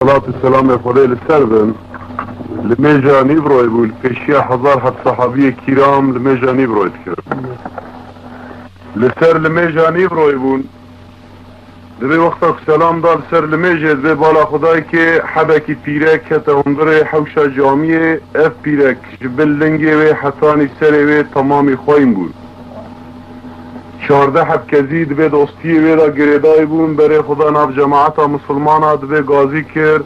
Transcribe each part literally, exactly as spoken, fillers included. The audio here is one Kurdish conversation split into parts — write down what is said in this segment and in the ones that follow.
Salat û selamê Xwedê li ser bin. Li mêja Nîvroyê bû, li pêşiya hezar heb sehabiyê kîram li mêja Nîvroyê dikirin. Li ser li mêja Nîvroyê bûn. Divê wexta ku selam da li ser li mêjê, divê bala Xwedayê kê hebekî pîrek kete hundirê hewşa camiyê. Ev pîrek ji bin lingê wê hetanî serê wê temamî xweyîn bûn. Çardeh heb kezî divê dostiyê wê de girêdayî bûn, berê xwe da nav cemaeta misilmana, divê gazî kir,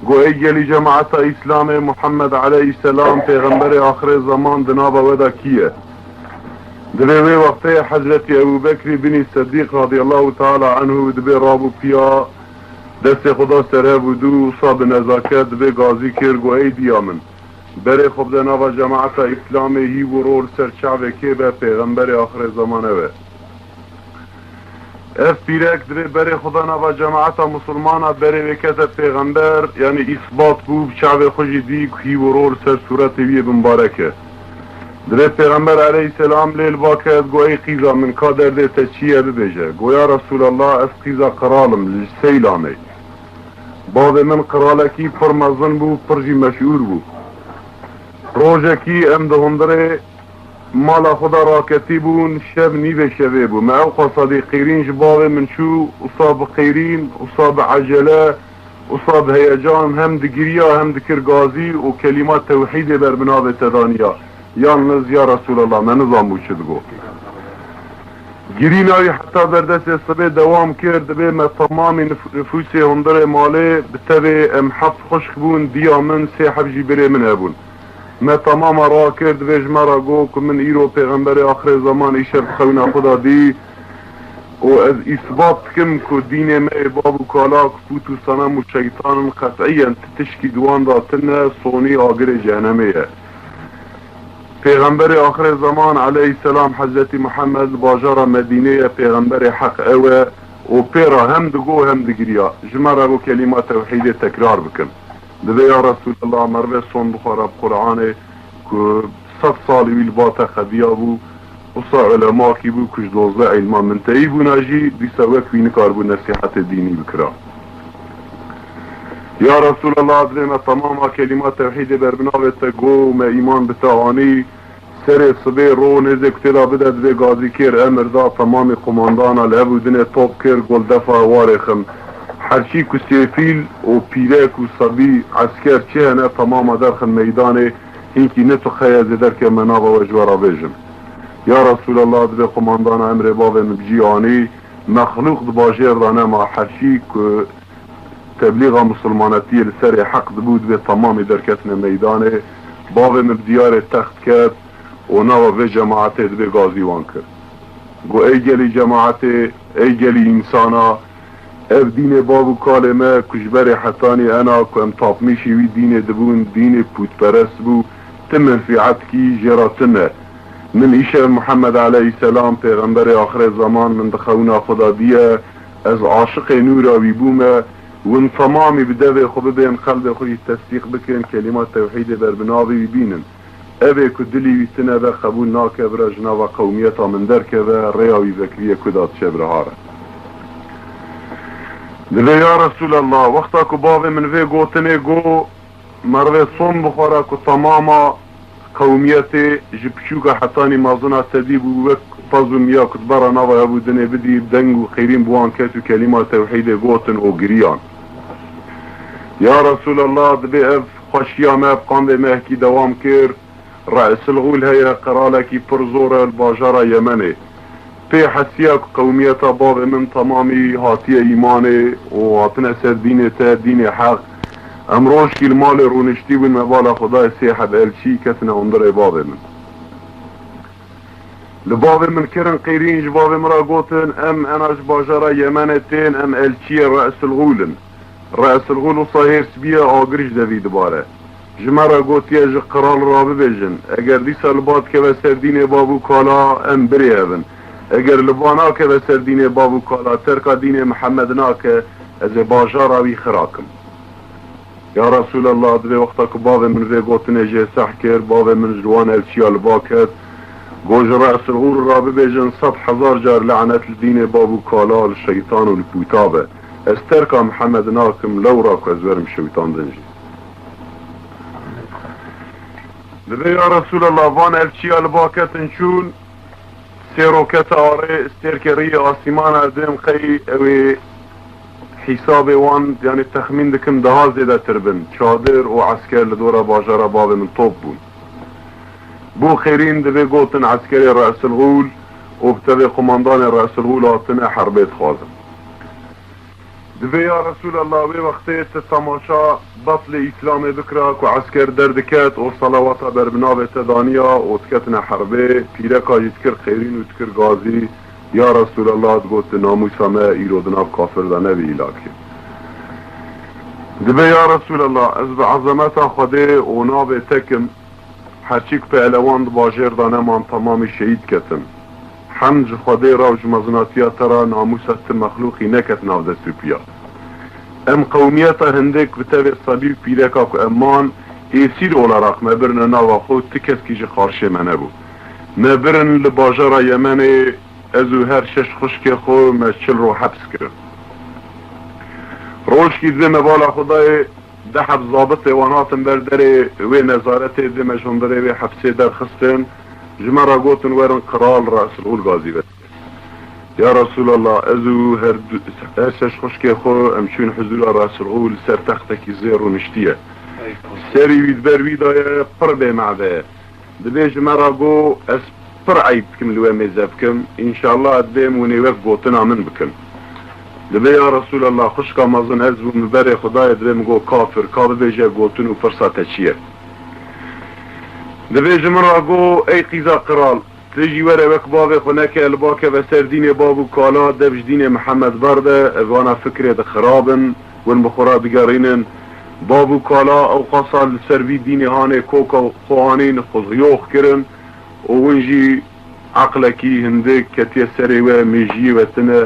got, ey gelî cemaeta Îslamê, Muhammed aleyhisselam, pêxemberê axirê zeman di nava we de kî ye? Divê wê wextê Hezretî Ebû Bekrî binî Seddîq radiyallahu teala anhu divê rabû piya, destê xwe da ser hev û dû wisa bi nezaket divê gazî kir, got, ey diya min, berê xwe bide nava cemaeta Îslamê, hîv û ro li ser çavê kê be, pêxemberê axirê zeman ew e. Ev pîrek divê berê xwe da nava cemaeta misilmana, berê wê kete pêxember, yanî îsbat bû, bi çavê xwe jî dî ku hîv û ro li ser sûretê wî yê bimbarek e. Divê pêxember aleyhisselam lê li ba ket, got, ey qîza min, ka derdê te çi ye bibêje. Got, ya Resûlallah, ez qîza qeral im, li Seylanê. Bavê min qiralekî pir mezin bû, pir jî meşhûr bû. Rojekî em di hundirê mala xwe de raketî bûn, şev nîvê şevê bû. Me ew qasa dî qîrîn ji bavê min çû, wisa bi qîrîn, wisa bi ecele, wisa bi heyecan hem digiriya hem dikir gazî û kelîma tewhîdê ber bi navê te daniya. Yalniz, ya Resûlallah, me nizanbû çi digo. Girîna wî heta berdestê sibê dewam kir, dibê me temamî nif-, nifûsê hundirê malê bi tevê em heft xwişk bûn, diya min sê heb jî birê min hebûn. Me temama rakir, dibê ji me re got ku min îro pêxemberê axirê zeman îşev di xewna xwe de dî û ez îsbat dikim ku dînê me yê bav û kala ku pût û senem û şeytan in, qet'iyen ti tişkî di wan de tune, sonî agirê cehenemê ye. Pêxemberê axirê zeman aleyhisselam Hezretî Muhammed li bajara Medînê ye, pêxemberê heq ew e û pê re hem digo hem digiriya. Ji me re got kelîma tewhîdê tekrar bikin. Divê ya Resûlallah merivê son bixwara bi Qur'anê ku sed salî wî li ba te qediya bû, wisa ulemakî bû ku ji dozdeh îlma minteyî bûna jî, dîsa wek wî nikaribû nesîhetê dînî bikira. Ya Resûlallah, divê me temama kelîma tewhîdê ber bi navê te go, me îman bi te anî, serê sibê ro nêzê ku tê de bide divê gazî kêr emir da temamê qumandana li hev û dinê top kir, got defa warê xin. Herçî ku sêfîl û pîrek û sebî esker çi hene temama derxin meydanê, hînkî ne tu xeye zêder ke me nava we ji we re bêjin. Ya Resûlallah, divê qumandana emrê bavê min bi cî anî, mexlûq di bajêr de nema, herçî ku teblîxa misilmanetiyê li serê heq dibû, divê temamî derketine meydanê. Bavê min bi diyarê text ket û nava vê cemaetê divê gazî wan kir. Got, ey gelî cemaetê, ey gelî însana, ev dînê bav û kalê me ku ji berê hetanî ena ku em tapmîşî wî dînê dibûn, dînê pûtperest bû, ti menfîetkî jê re tune. Min îşev Muhammed aleyhisselam, pêxemberê axirê zeman min di xewna xwe de diye, ez aşiqê nûra wî bûme, win temamî bi devê xwe bibên, qelbê xwe jî tesdîq bikin, kelîma tewhîdê ber bi navê wî bînin. Ev ê ku dilî wî tine be, qebûl nake, bira ji nava qewmiyeta min derkeve, rêya wî vekiriyê ku da diçe bira hare. Divê ya Resûlallah, wexta ku bavê min vê gotinê got, merivê son bixwara ku temama qewmiyetê ji piçûka hetanî mezina tedî bû, wek pez û miya ku dibera nava hev û dinê bidî, deng û qîrîn bi wan ket û kelîma tewhîdê gotin û giriyan. Ya Resûlallah, dibê ev xweşiya me bi qandê mehkî dewam kir. Re'silxûl heye, qiralekî pir zor e li bajara Yemenê. Pê hesiya ku qewmiyeta bavê min temamî hatiye îmanê û hatine ser dînê te, dînê heq. Em rojkî li malê rûniştî bûn, me bala Xwedayê sê heb elçî ketine hundirê bavê min. Li bavê min kirin qîrîn, ji bavê min re gotin, em ena ji bajara Yemenê tên, em elçiyê Re'silxûl in. Re'silxûl wisa hêrs bûye, agir ji devî dibare. Ji me re gotiye, ji qral re bibêjin, eger dîsa li ba dikeve ser dînê bav û kala, em birê hev in. Eger li ba nakeve ser dînê bav û kala, terka dînê Mihemed nake, ez ê bajara wî xira kim. Ya Resûlallah, divê wexta ku bavê min vê gotinê jê seh kir, bavê min ji wan elçiya li ba ket, got, ji Re'silxûl re bibêjin, sed hezar car le'net li dînê bav û kala, li şeytan û li pûta be. Ez terka Mihemed nakim, lewra ku ez werim şewitandin jî. Dibê ya Resûlallah, van ev çiya li ba ketin çûn, sê rokete arê, stêrkê riyê asîmana, dibêm qey ew ê hîsabê wan, yanî texmîn dikim, daha zêdetir bin. Çadir û esker li dora bajara bavê min top bûn. Bû xêrîn, dibê gotin eskerê Re'sil Xûl û bi tevê qumandanê Re'sil Xûl hatine herbê dixwazin. Dibê ya Resûlallah, wê wextê ti temaşa betlê Îslamê bikira ku esker derdiket û selawata ber bi navê te daniya û diketine herbê, pîreka jî dikir xêrîn û dikir gazî, ya Resûlallah, digot, tu namûsa me îro di nav kafir de nebî îlakê. Dibê ya Resûlallah, ez bi ezemeta Xwedê û navê te kim, herçî ku pehlewan di bajêr de neman, temamî şehîd ketin. Hemd ji Xwedê re û ji mezinatiya te re namûsa ti mexlûqî neket nav dest û piya. Em qewmiyeta hindik bi tevê sebî û pîreka ku em man, êsîr olarak me birine nava xwe, ti keskî ji qarşê me nebû. Me birin li bajara Yemenê, ez û her şeş xwişkê xwe me çil roj heps kirin. Rojkî dibê me bala xwe dayê, deh heb zabitê wan hatin ber derê wê nezaretê, dê me ji hundirê wê hepsê derxistin, ji me re gotin, werin qral Resul Xûl gazî vedin. Ya Resûlallah, ez û her du, her şeş xwişkê xwe em çûn huzûra Resul Xûl, li ser textekî zêr rûniştiye. Serî wî di ber wî de ye, pir bêmeve ye. Dibê ji me re got, ez pir eyb dikim li we mêze bikim, înşallah dibêm hûn ê wek gotina min bikin. Dibê ya Resûlallah, xwişka mezin ez bûm, li berê Xwedayê dibê min got kafir, ka bibêje gotin û pirsa te çi ye? Dibê ji min re got, ey qîza qral, tu jî were wek bavê xwe neke, li ba keve ser dînê bav û kala, dev ji dînê Mihemed berde, ez wana fikrê dixirabin, win bi xwe re digerînin. Bav û kala ew qasa li ser vî dînê hanê koka xwe anîn, xwe yox kirin û win jî eqlekî hindik ketiye serê we, mêjiyê we tine,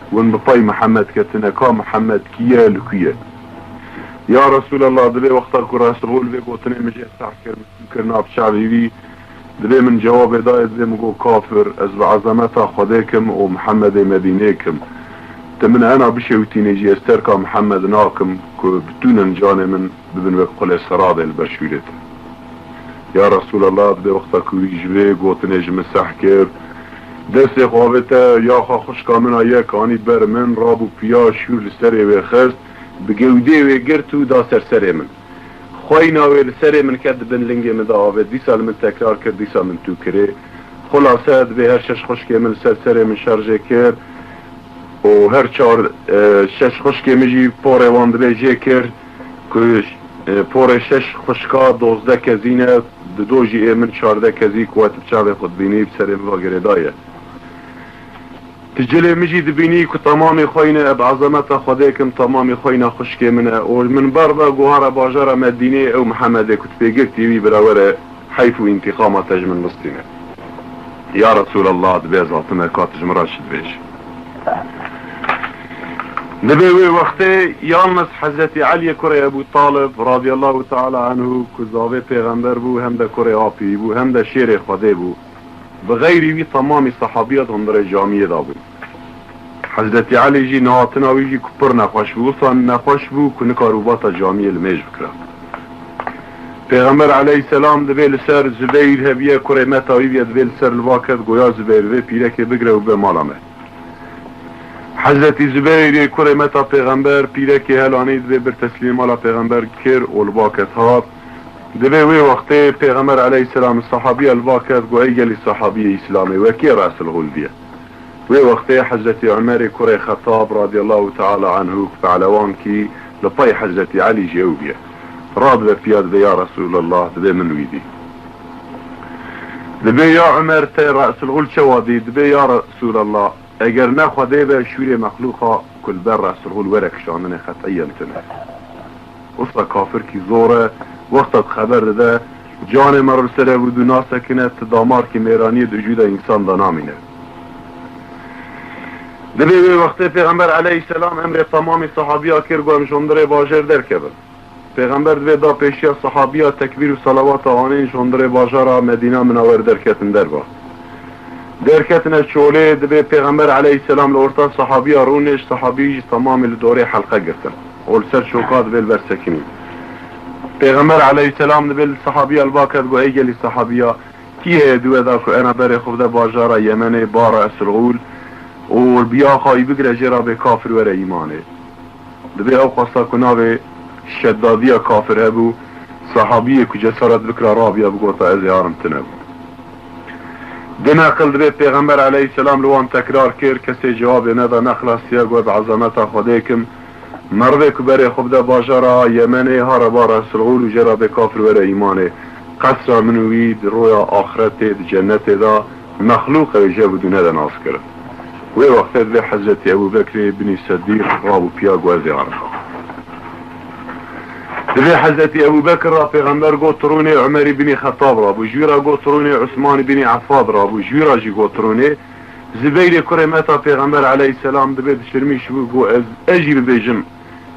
win bi pey Mihemed ketine. Ka Mihemed kî ye, li ku ye? Ya Resûlallah, dibê wexta ku Resul Xûl vê gotinê min jê seh kir, min kir nav çavê wî, dibê min cewabê dayê, dibê min got, kafir, ez bi ezemeta Xwedê kim û Mihemedê Medînê kim. Tu min hena bişewitînê jî ez terka Mihemed nakim ku bitûnin canê min bibin wek qulê seradê li ber şûrê te. Ya Resûlallah, dibê wexta ku wî ji vê gotinê ji min seh kir, destê xwe avête, ya xwe xwişka min a yek anî ber min, rabû piya şûr li serê wê xist, bi gewdê wê girt û da ser serê min. Xweyna wê li serê min ket, di bin lingê min de avêt, dîsa li min tekrar kir, dîsa min tû kirê. Xulase, dibê her şeş xwişkê min li ser serê min şerjê kir û her çar, e, şeş xwişkê min jî porê wan dibê jê kir ku, e, porê şeş xwişka dozdeh kezî ne, di do jî ê min çardeh kezî ku we tu bi çavê xwe dibînî, bi serê min ve girêdaye. Tu cilê min jî dibînî ku temamê xweyne, bi ezemeta Xwedê kim, temamê xweyna xwişkê min e. Û min ber de guhara bajara Medînê ew Mihemedê ku tu pê girtî wî bira were heyf û întîqama te ji min bistîne. Ya Resûlallah, dibê ez hatime ka tu ji min re çi dibêjî? Dibê wê wextê yalniz Hezretî Eliyê kurê Ebû Talib radiyallahu teala anhu ku zavê pêxember bû, hem de kurê apî bû, hem de şêrê Xwedê bû. Bi xeyrî wî temamî sehabiya di hundirê camiyê de bûn. Hezretî Elî jî, nehatina wî jî ku pir nexweş bû, wisa nexweş bû ku nikaribû bata camiyê li mêj bikira. Pêxember eleyhîselam dibê li ser Zubeyr hebiye, kurê meta wî biye, dibê li ser li va ket, goya Zubeyr, vê pîrekê bigire û bibe mala me. Hezretî Zubeyrê kurê meta pêxember, pîrekê helanî, dibê bir teslîmê mala pêxember kir û li ba ket hat. Dibê wê wextê Pêxember eleyhîsselam sahabiya li va ket, got, ey gelî sahabiyê Îslamê, we kê Resul Xûl diye? Wê wextê Hezretî Umerê kurê Xetab radiyallahu teala anhu, ku pehlewankî li pey Hezretî Elî jî ew biye, radibe piya, dibê, ya Resûlallah, dibê min wî dî. Dibê, ya Umer, te Resul Xûl çawa dî? Dibê, ya Resûlallah, eger ne Xwedê be, şûrê mexlûqa ku li ber Resul Xûl were kişandinê qet'iyen tune. Wisa kafirkî zor e, wexta tu xeber dide, canê me li ser ev û du nasekine, tu damarkî mêraniyê di cûda însan de namîne. Dibê wê wextê Pêxember eleyhîsselam emrê temamî sahabiya kir, got, em ji hundirê bajêr derkevin. Pêxember dibê da pêşiya sahabiya, tekbîr û selawata anîn, ji hundirê bajara Medîna Minawer derketin derva. Derketine çolê, dibê Pêxember aleyhisselam li orta sahabiya rûnişt, sahabî jî temamê li dorê helqe girtin û li ser çoka dibê li ber sekinîn. Pêxember aleyhisselam dibê li sahabiya li ba ket, got, ey gelî sahabiya, kî heye di we da ku ena berê xwe bide bajara Yemenê, bara Esilxûl û bi ya xwe wî bigire jê re bê kafir were îmanê. Dibê ew xwesta ku navê şeddadiya kafir hebû, sahabiyê ku cesaret bikira rabiya bigota, ez ê arim tune bû. Di neqil dibê Pêxember aleyhisselam li wan tekrar kir, kesê cewabê neda, nexilasiya, got, bi ezameta Xwedê kim, merivê ku berê xwe bide bajara Yemenê, hare bara Silxûl û jê re bê kafir were îmanê, qesra min û wî di roya axretê di cennetê de mexlûqê wê ji hev û dû nede naskirin. Wê wextê divê Hezretî Ebû Bekrê binî Sedîq rabû piya, got, ez ê arim. Divê Hezretî Ebû Bekr ra Pêxember got, rûnê, Umerî binî Xetab rabû, ji wî ra got, rûnê, Usmanî binî Effad rabû, ji wî ra jî got, rûnê. Zibeyrê kurê meta Pêxember aleyhisselam dibê dişirmîş bû, got, ez, ez jî bibêjim,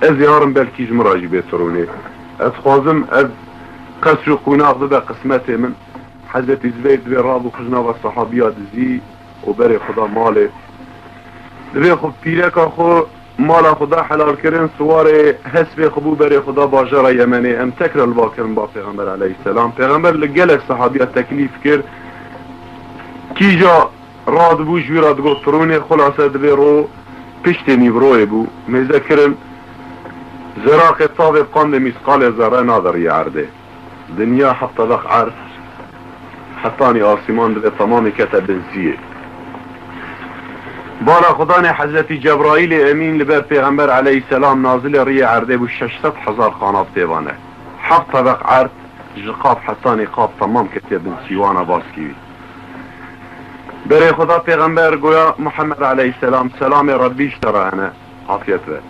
ez ê arim, belkî ji min ra jî bê rûnê. Ez dixwazim, ez qesr û qonax bibe qismetê min. Hezretî Zibeyr dibê rabû xwe ji nava sahabiya dizî û berê xwe da malê. Dibê xwe pîreka xwe mala xwe da helal kirin, siwarê hespê xwe bû, berê xwe da bajara Yemenê. Em tekrar li ba kirin ba Pêxember aleyhisselam. Pêxember li gelek sahabiya teklîf kir, kîja radibû ji wî re digot, rûnê, xulase dibê ro piştê nîvroyê bû. Mêze kirin, zeraqê tavê qandê mîsqalê zerre nade riyê erdê. Dinya heft tebeq erd, hetanî asîman dibê temamê kete bin ziyê. Bala xwedanê Hezretî Cebraîlê Emîn li ber Pêxember aleyhisselam nazilê riyê erdê bû, şeş sed hezar qanat tê vane. Heft tebeq erd ji qap hetanî qap temam ketiye bin sîwana baskî wî. Berê xwe da Pêxember, goya Muhammed aleyhisselam, selamê Rebbî ji te re hene, afiyet be.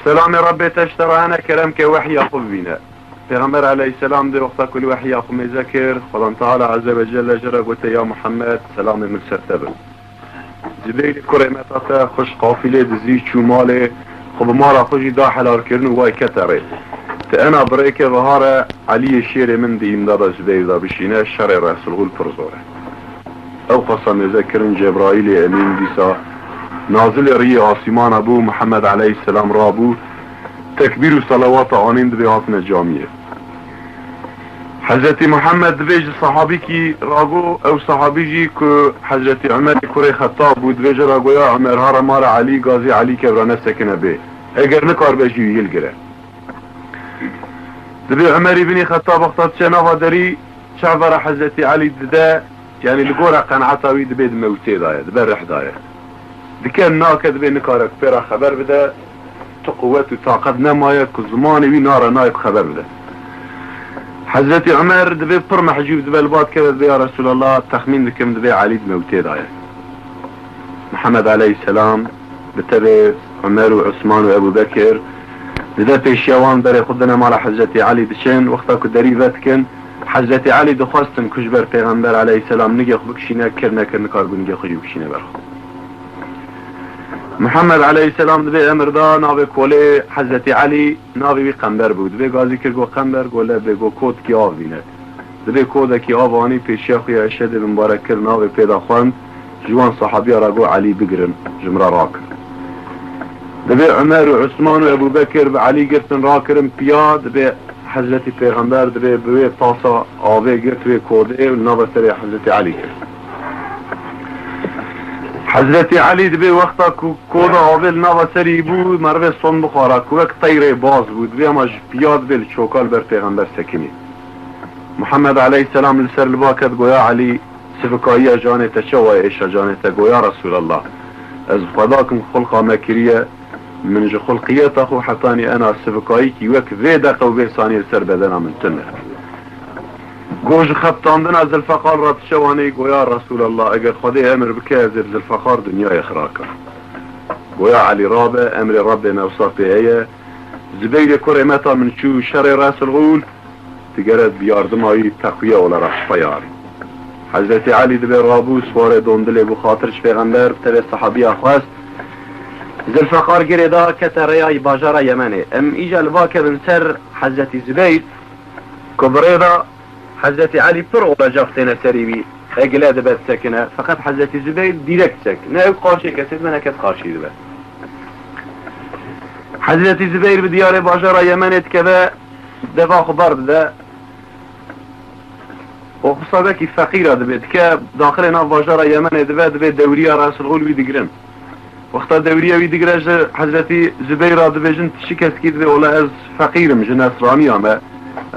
Selamê Rebbê te ji te re hene, kerem ke wehya xwe bibîne. Pêxember aleyhisselam dê wexta ku li wehya xwe mêze kir, Xwedan Teala Azze ve Celle ji re gote, ya Muhammed, selamê min ser te be. Zibeyrê kurê meta te xwe ji qafîlê dizî çû malê, xwe bi mala xwe jî da helalkirin û way kete rê. Ti ena birêke vihare, Eliyê şêrê min di îmdada Zibeyr de bişîne, şerê Resulxul pir zor e. Ew qasa mêze kirin, Cebraîlê Emîn dîsa nazilê riyê asîmana bû, Muhammed aleyhisselam rabû, tekbîr û selawata anîn dibê hatine camiyê. Hezretî Muhammed dibê ji sahabîkî rago, ew sahabî jî ku Hezretî Umerê kurê Xettab bû, dibê ji ragoya Umer hare mala Elî, gazî Elî kevra nesekine bê. Eger nikaribe jî wî hil gire. Dibê Umerî binî Xettab wexta diçe nava derî, çavera Hezretî Elî dide, yanî li gora qeneta wî dibê di mewtê de ye, di ber rih de ye. Dike nake, dibê nikare ku pê re xeber bide, tu quwet û taqet nemaye ku zimanê wî nare nayê ku xeber bide. Hezretî Umer dibê pir mehcûb dibe, li ba dikeve, dibê, ya Resulallah, texmîn dikim dibê Elî di mewtê de ye. Mihemed aleyhisselam bi tevê Umer û Usman û Ebû Bekir dide pêşiya wan, berê xwe dine mala Hezretî Elî diçin. Wexta ku derî vedikin, Hezretî Elî dixwestin ku ji ber Pêxember aleyhisselam nigê xwe bikişîne, kir nekir nikaribû nigê xwe jî bikişîne ber xwe. Mihemed aleyhisselam dibê emir da, navê kolê Hezretî Elî, navê wî Qember bû. Dibê gazî kir, got, Qember, got, lebê, got, kotikî av bîne. Dibê kodekî av anî pêşiya xwe ya Eşedê bi mibarek kir, navê pê de xwend, ji wan sahabiya re got, Elî bigirin, ji min re rakin. Dibê Umer û Usman û Ebû Bekir bi Elî girtin, rakirin piya, dibê Hezretî Pêxember dibê bi wê tasa avê girt wê kodê û li nava serê Hezretî Elî kir. Hezretî Elî dibê wexta ku koda avê li nava serî bû, merivê son bixwara ku wek teyrê baz bû, dibê hema ji piya dibê li çoka li ber Pêxember sekinî. Muhammed aleyhisselam li ser li ba ket, goya Elî, sivikayiya canê te çawa ye, êşa canê te? Goya Resulallah, ez bi Xweda kim xulqa me kiriye, min ji xulqiyeta xwe hetanî ena sivikayîkî wek vê deqe û vê saniyê li ser bedena min tune. Go ji xebitandina Zilfeqar re tu çawa neyî? Goya Resulallah, eger Xwedê emir bike, ez ê bi Zilfeqar dinyayê xira kim. Goya Elî rabe, emrê Rebbê me wisa pê heye. Zibeyrê kurê meta min çû şerê Resul Xûl, digere bi yardima wî teqwiye olarak xwe yarî. Hezretî Elî dibê rabû, siwarê dondilê bû, xatir ji Pêxember bi tevê sehabiya xwest. Zilfeqar girê da kete rêya bajara Yemenê. Em îca li va kevin ser Hezretî Zibeyr, ku bi rê de Hezretî Elî pir olacak têne serî wî. e, gile dibe disekine. Feqet Hezretî Zubeyr dîrek disekine. Ew qarşê kesê dibe, ne kes qarşî dibe. Hezretî Zubeyr bi diyarê bajara Yemenê dikeve, deva xwe ber dide. Û xwe wekî feqîra dibê, dike daxilê nav bajara Yemenê dibe, dibê dewriya Resul Xûl wî digirin. Wexta dewriya wî digire ji Hezretî Zubeyra dibêjin, tu çi kesekî? Dibê, wela ez feqîr im, ji nesraniya me.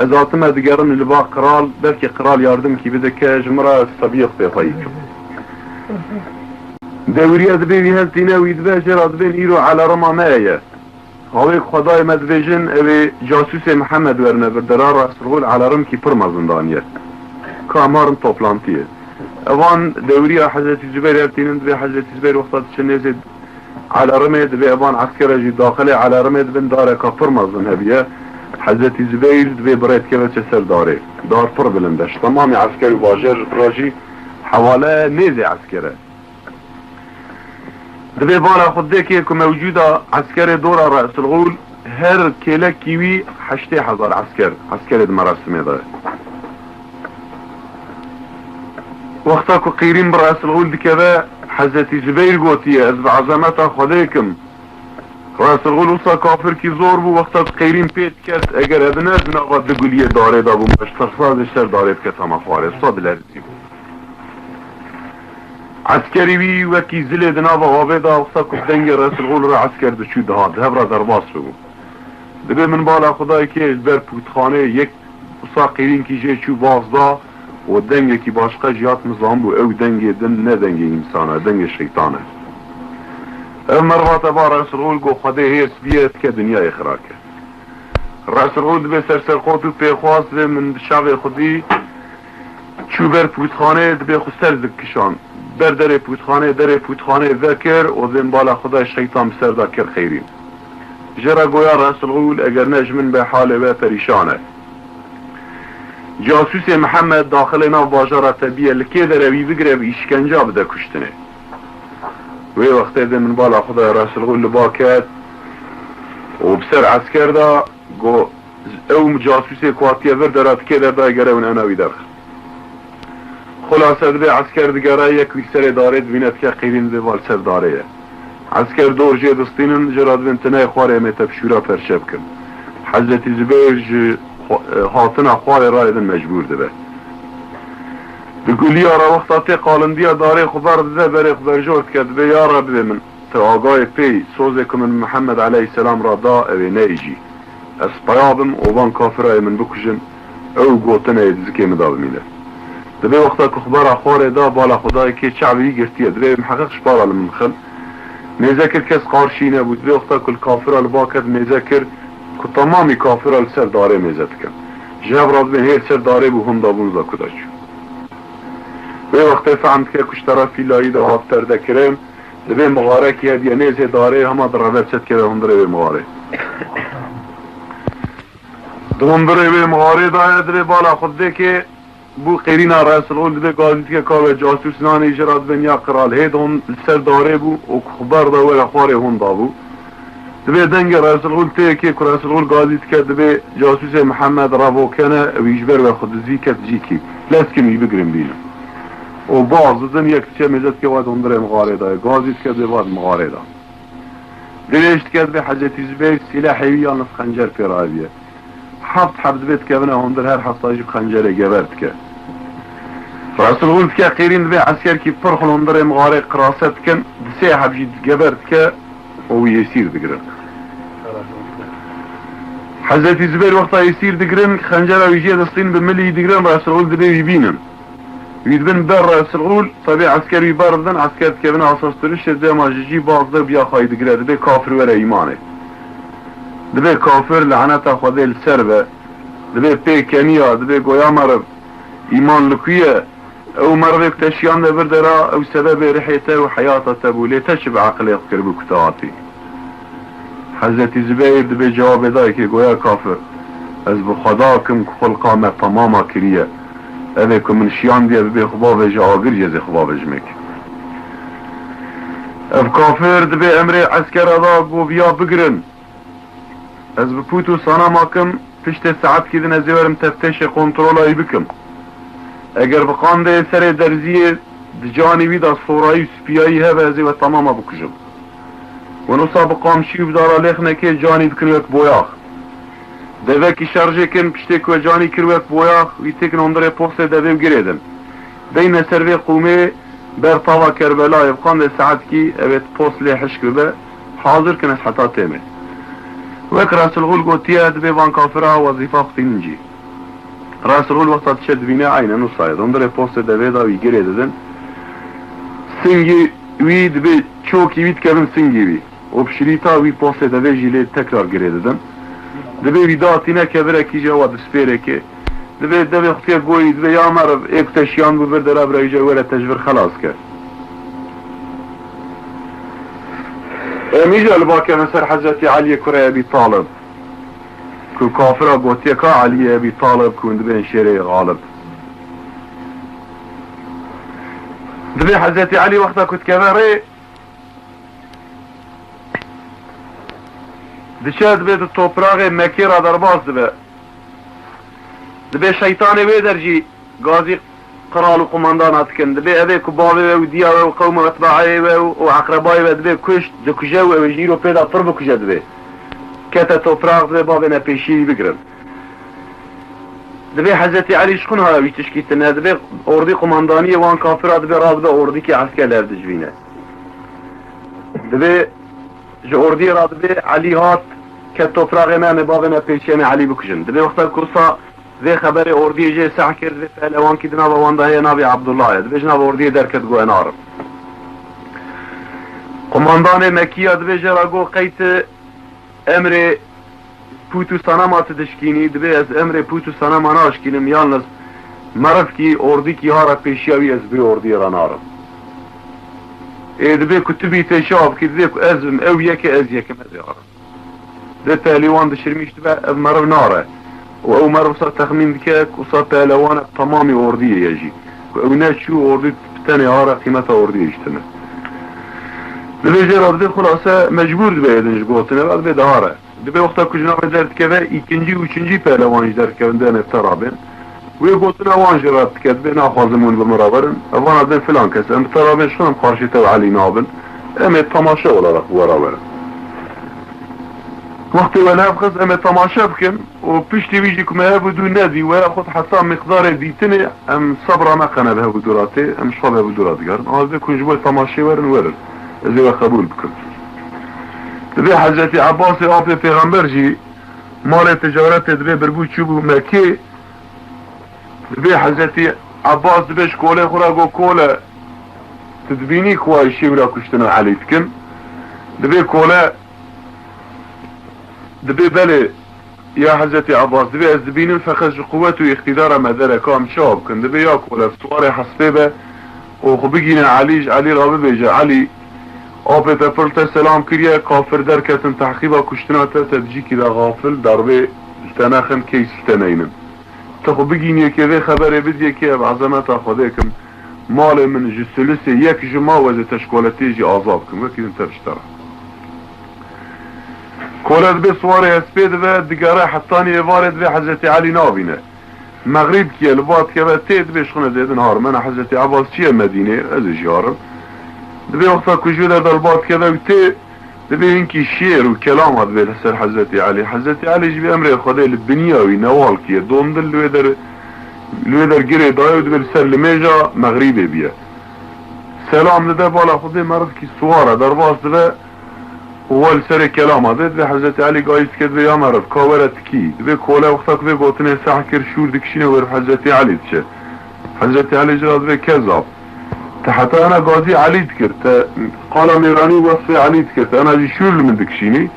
Ez hatime digerim li ba qral, belkî qral yardimkî bide ke ji min re ez sebiyê xwe pê xwe yî kim. Dewriya dibê wî hestîne, wî dibe, jê re dibên îro elarima me heye. Hawêk xwedayê me dibêjin, ew ê casûsê Mihemed werine vir dera, Resul Xûl elarmkî pir mezin daniye. Ka em harin toplantiyê. Evan dewriya Hezretî Zubeyr hevtînin, dibê Hezretî Zubeyr wexta diçe nêzê elarmê, dibê evan eskere jî daxilê elarmê dibin, dareka pir mezin hebiye. Hezretî Zubeyr dibê bi rê dikeve çe ser darê. Dar pir bilind e. Ji temamê esker û bajêr re jî hewale nêzê esker e. Dibê bala xwe dikê ku mewcûda eskerê dora Resul Xûl her kêlekî wî heştê hezar esker, eskerê di merasimê de. Wexta ku qîrîn bi Resul Xûl dikeve, Hezretî Zubeyr gotiye, ez bi ezemeta Xwedê kim. Resul Xûl wisa kafirkî zor bû, wexta ku qîrîn pê diket, eger hebine di nava du guliyê darê de bû, me ji tirsa ji ser darê diketama xwarê, wisa dilerizî bû. Eskerî wî wekî zilê di nava avê de, wisa ku dengê Resul Xûl re esker diçû dihat, hev re derbas bibû. Dibê min bala Xwedayê kê ji ber pûtxanê yek wisa qîrînkî jê çû baz da û dengekî başqa jî hat min zanbû, ew dengê din ne dengê însan e, dengê şeytan e. Ev merva te ba Resul Xûl, go Xwedê hêrs biye, dike dinyayê xira ke. Resul Xûl dibê serserxot û pêxwas, dibê min di çavê xwe dî, çû ber pûtxanê, dibê xwe ser dikişand. Ber derê pûtxanê, derê pûtxanê vekir û dibê min bala Xwedayê şeytan bi ser da kir qîrîn. Jê re goya Resul Xûl, eger ne ji min be halê we perîşan e. Casûsê Mihemed daxilê nav bajara te biye, li kê dere wî bigire, bi îşkenca bide kuştinê. Wê wextê dê min bala Xwedayê Resul Xûl li ba ket û bi ser esker da, go, ew casûsê ku hatiye vir dera, di kê derdayê, gere hûn ena wî derxin. Xulase dibê esker digere, yek wî serê darê dibîne, dike qîrîn, dibê va li ser darê ye. Esker dor jê distînin, jê re dibên, tu neyê xwarê, em ê te bi şûra perçe bikin. Hezretî Zubeyr ji xwe-, hatina xwarê rayê din mecbûr dibe. Di guliya re wexta tê qalindiya darê xwe ber dide, berê xwe berjor dike, dibê, ya Rebê min, tu agayê pê yî, sozê ku min Mihemed aleyhisselam re da, ew ê neyê jî. Ez peya bim û van kafira ê min bikujin, ew gotinê yê di zikê min de bimîne. Dibê wexta ku xebera xwarê da, bala Xwedayê kê çavê wî girtiye, dibê miheqeq ji para li min bixin. Mêze kir, kes qarşî nebû. Dibê wexta ku li kafira li ba ket, mêze kir ku temamî kafira li ser darê mêze dikin. Ji hev re dibên hê li ser darê bû, hûn dabûn za ku da çû. Wê wextê fehm dike ku ji terefî layî de hat perdekirin, dibê mixarekî hediye nêzê darê, hema direve çe dikeve hundirê wê mixarê. Di hundirê wê mixarê de ye, dibê bala xwe didê kê bû qêrîna Resul Xûl, dibê gazî dike ka we casûs nanî jê re dibên ya qral. Hê di hûn li ser darê bû û ku xeber da were xwarê hûn dabû. Dibê dengê Resul Xûl tê kê ku Resul Xûl gazî dike, dibê casûsê Mihemed revokene, wî ji ber we xwe dizî ket cîkî. Lez kin wî bigirin bînin. Û baz didin, yek diçe mêze dike, wa di hundirê mixarê de ye. Gazî dike, dibê va di mixarê de. Dirêj dike, dibê Hezretî Zubeyr sîlehê wî yan xencer pê raviye. Heft heb dibê dikevine hundir, her hefta jî bi xencerê geber dike. Resul Xûl dike qêrîn, dibê eskerkî pir xul hundirê mixarê qirase dikin, di sê heb jî geber dike û wî êsîr digirin. Hezretî Zubeyr wexta êsîr digirin, xencera wî jê distîn, bi milî digirin, Resul Xûl dibê wî bînin. Wî dibin ber Resul Xûl, tevî esker wî ber didin, esker dikevin asas tirişê, dema ji cî baz de biya xwayî digire, dibê kafir were îmanê. Dibê kafir, laneta Xwedê li ser be. Dibê pê keniya, dibê goya meriv, îman li ku ye? Ew merivê ku te şiyande vir dera, ew sebebê rihê te û heyata te bû, lê te çi bi eqilê xwe kiribû ku te hatî? Hezretî Zubeyr dibê cewabê dayikê, goya kafir, ez bi Xweda kim ku xulqa me temama kiriye. Ev ê ku min şiyandiye bibê xwe bavêje agir, jê zê xwe bavêjimê kir. Ev kafir dibê emrê eskera da, go viya bigirin. Ez bi pût û sanama kim, piştê saetkî din ez ê werim teftêşê kontrolayî bikim. Eger bi qandê serê derziyê di canî wî de sorayî û spiyayî hebe, ez ê we temama bikujim. Win wisa bi qamçî û bi dara lêxnekê canî dikin wek boyax. Devekî şerjê kin, piştê ku we canî kir wek boyax, wî têkin hundirê postê devê û girê din. Deyne ser vê qûmê ber tava Kerbelayê, bi qandê saetkî ew ê post lê hişk bibe, hazir kin ez heta têmê. Wek Resul Xul gotiye, dibê van kafira wezîfa xwe tînin cî. Resul Xul wexta diçe dibîne eynen wisa ye. Hundirê postê devê de wî girê didin. Singî wî dibê çokî wî dikevin singî wî. Û bi şirîta wî postê devê jî lê tekrar girê didin. Dibê wî datîne kevirekî jî ewa dispêreke. Dibê devê xutiye goyî, dibê ya meriv, ê ku te şiyan bû vir dera birayî jî were te ji vir xelas ke. Em îja li ba kevin ser Hezretî Eliyê kurê Ebî Talib. Ku kafira gotiye ka Eliyê Ebî Talib ku hûn dibên şêrê xalib. Dibê Hezretî Elî wexta ku dikeve rê, diçe dibê di topraxê Mekê re derbas dibe. Dibê şeytanê wê der jî gazî qral û qumandana dikin. Dibê ev ê ku bavê we û diya we û qewm û etbaeyê we û, û eqrebayê we dibê kuşt, dikuje û ew ê ji îro pê de pir bikuje dibê. Kete toprax dibê bavê ne pêşiyê wî bigirin. Dibê Hezretî Elî ji xwe niha wî tişkî tine. Dibê ordî qumandaniyê wan kafira dibê radibe ordîkî esker li hev dijivîne. Dibê ji ordiyê re dibê Elî hat, ket topraxê me, em ê bavê ne pêşiyê ne Elî bikujin. Dibê wexta ku wisa vê xeberê ordiyê jê seh kir, dibê pehlewankî di nava wan de heye, navê Abdullah ye. Dibê ji nava ordiyê derket, got ez narim. Qumandanê Mekiya dibê jê re got qey tu emrê pût û sanema tu dişkînî? Dibê ez emrê pût û sanema naşkînim, yalniz merivkî ordîkî hare pêşiya wî, ez vê ordiyê re narim. Ê dibê ku tu bî tê şa bikî, dibê ku ez bim, ew yek e, ez yek im, ez ê arim. Dibê pehlîwan dişirmîş dibe, ev meriv nare. Û ew meriv wisa texmîn dike ku wisa pehlewanek temamî ordiyê ye jî. Ku ew neçû, ordî bi tenê hare, qîmeta ordiyê jî tune. Dibê jê re dibê xulase mecbûr dibe êdin ji gotinê ve, dibê dihare. Dibê wexta ku ji navê derdikeve, îkincî û üçüncî pehlewan jî derdikevin, dibê em ê bi te rabên. Wê gotina wan jî red dike, dibê naxwazim hûn bi min re werin. Ev vana dibê filan kes, em bi te rabên, şixin em qarşî te û Elî nabin. Em ê temaşe olarak bi we re werin. Wextê we li hev xist, em ê temaşe bikin û piştî wî jî ku me hev û dû nedî, we ya xwe heta miqdarê dîtinê, em sebra me qene bi hev û dû re tê, em ji xwe bi hev û dû re digerin. Ama dibê ku hûn ji bo temaşeyê werin, werin. Ez ê we qebûl bikim. Dibê Hezretî Ebbasê apê pêxember jî malê ticaretê dibê birbû çûbû Mekê. Dibê Hezretî Ebbas dibê ji kolê xwe re got, kole, tu dibînî ku wa şêwira kuştina Elî dikin? Dibê kole, dibê belê ya Hezretî Ebbas, dibê ez dibînim, feqet ji quwet û îqtîdara me dereka, em çawa bikin? Dibê ya kole, siwarê hespê be û xwe bigîne Elî, ji Elî re bibêje, Elî, apê te pir li te selam kiriye, kafir derketin tehqîba kuştina te, te di cîkî de xafil, derbê li te nexin, case li te neynin. Tu xwe bigînî yekê, vê xeberê bidî yekê, ev ezemeta Xwedê kim. Malê min ji sulusê yek ji ma, ez ê te ji koletiyê jî azad kim. Wekî din te biştera. Kole dibê siwarê hespê dibe, digere hetanî êvarê, dibê Hezretî Elî nabîne. Mexrîb dikiye, li ba dikeve tê, dibê ji xwe ne zêdin harim. Ena Hezretî Ebbas çiye Medînê, ez ê jî harim. Dibê wexta ku ji wê der de li ba dikeve û tê, dibê hinkî şiir û kelama dibê li ser Hezretî Elî. Hezretî Elî jî bi emrê Xwedê li biniya wî newal kiye. Dondil li wê der, li wê der girê daye û dibê li ser limêja mexrîbê biye. Selam dide, bala Xwedê merivkî siwar e, derbas dibe û we li serê kelama de. Dibê Hezretî Elî gayîş dike, dibê ya meriv, ka were tikî. Dibê kole wexta ku vê gotinê seh kir, şûr dikişîne wer bi Hezretî Elî diçe. Hezretî Elî jî re dibê, kezab. Te heta ena gazî Elî dikir, te qala mêranî wesfê Elî dikir, te ena jî şûr li min dikişînî?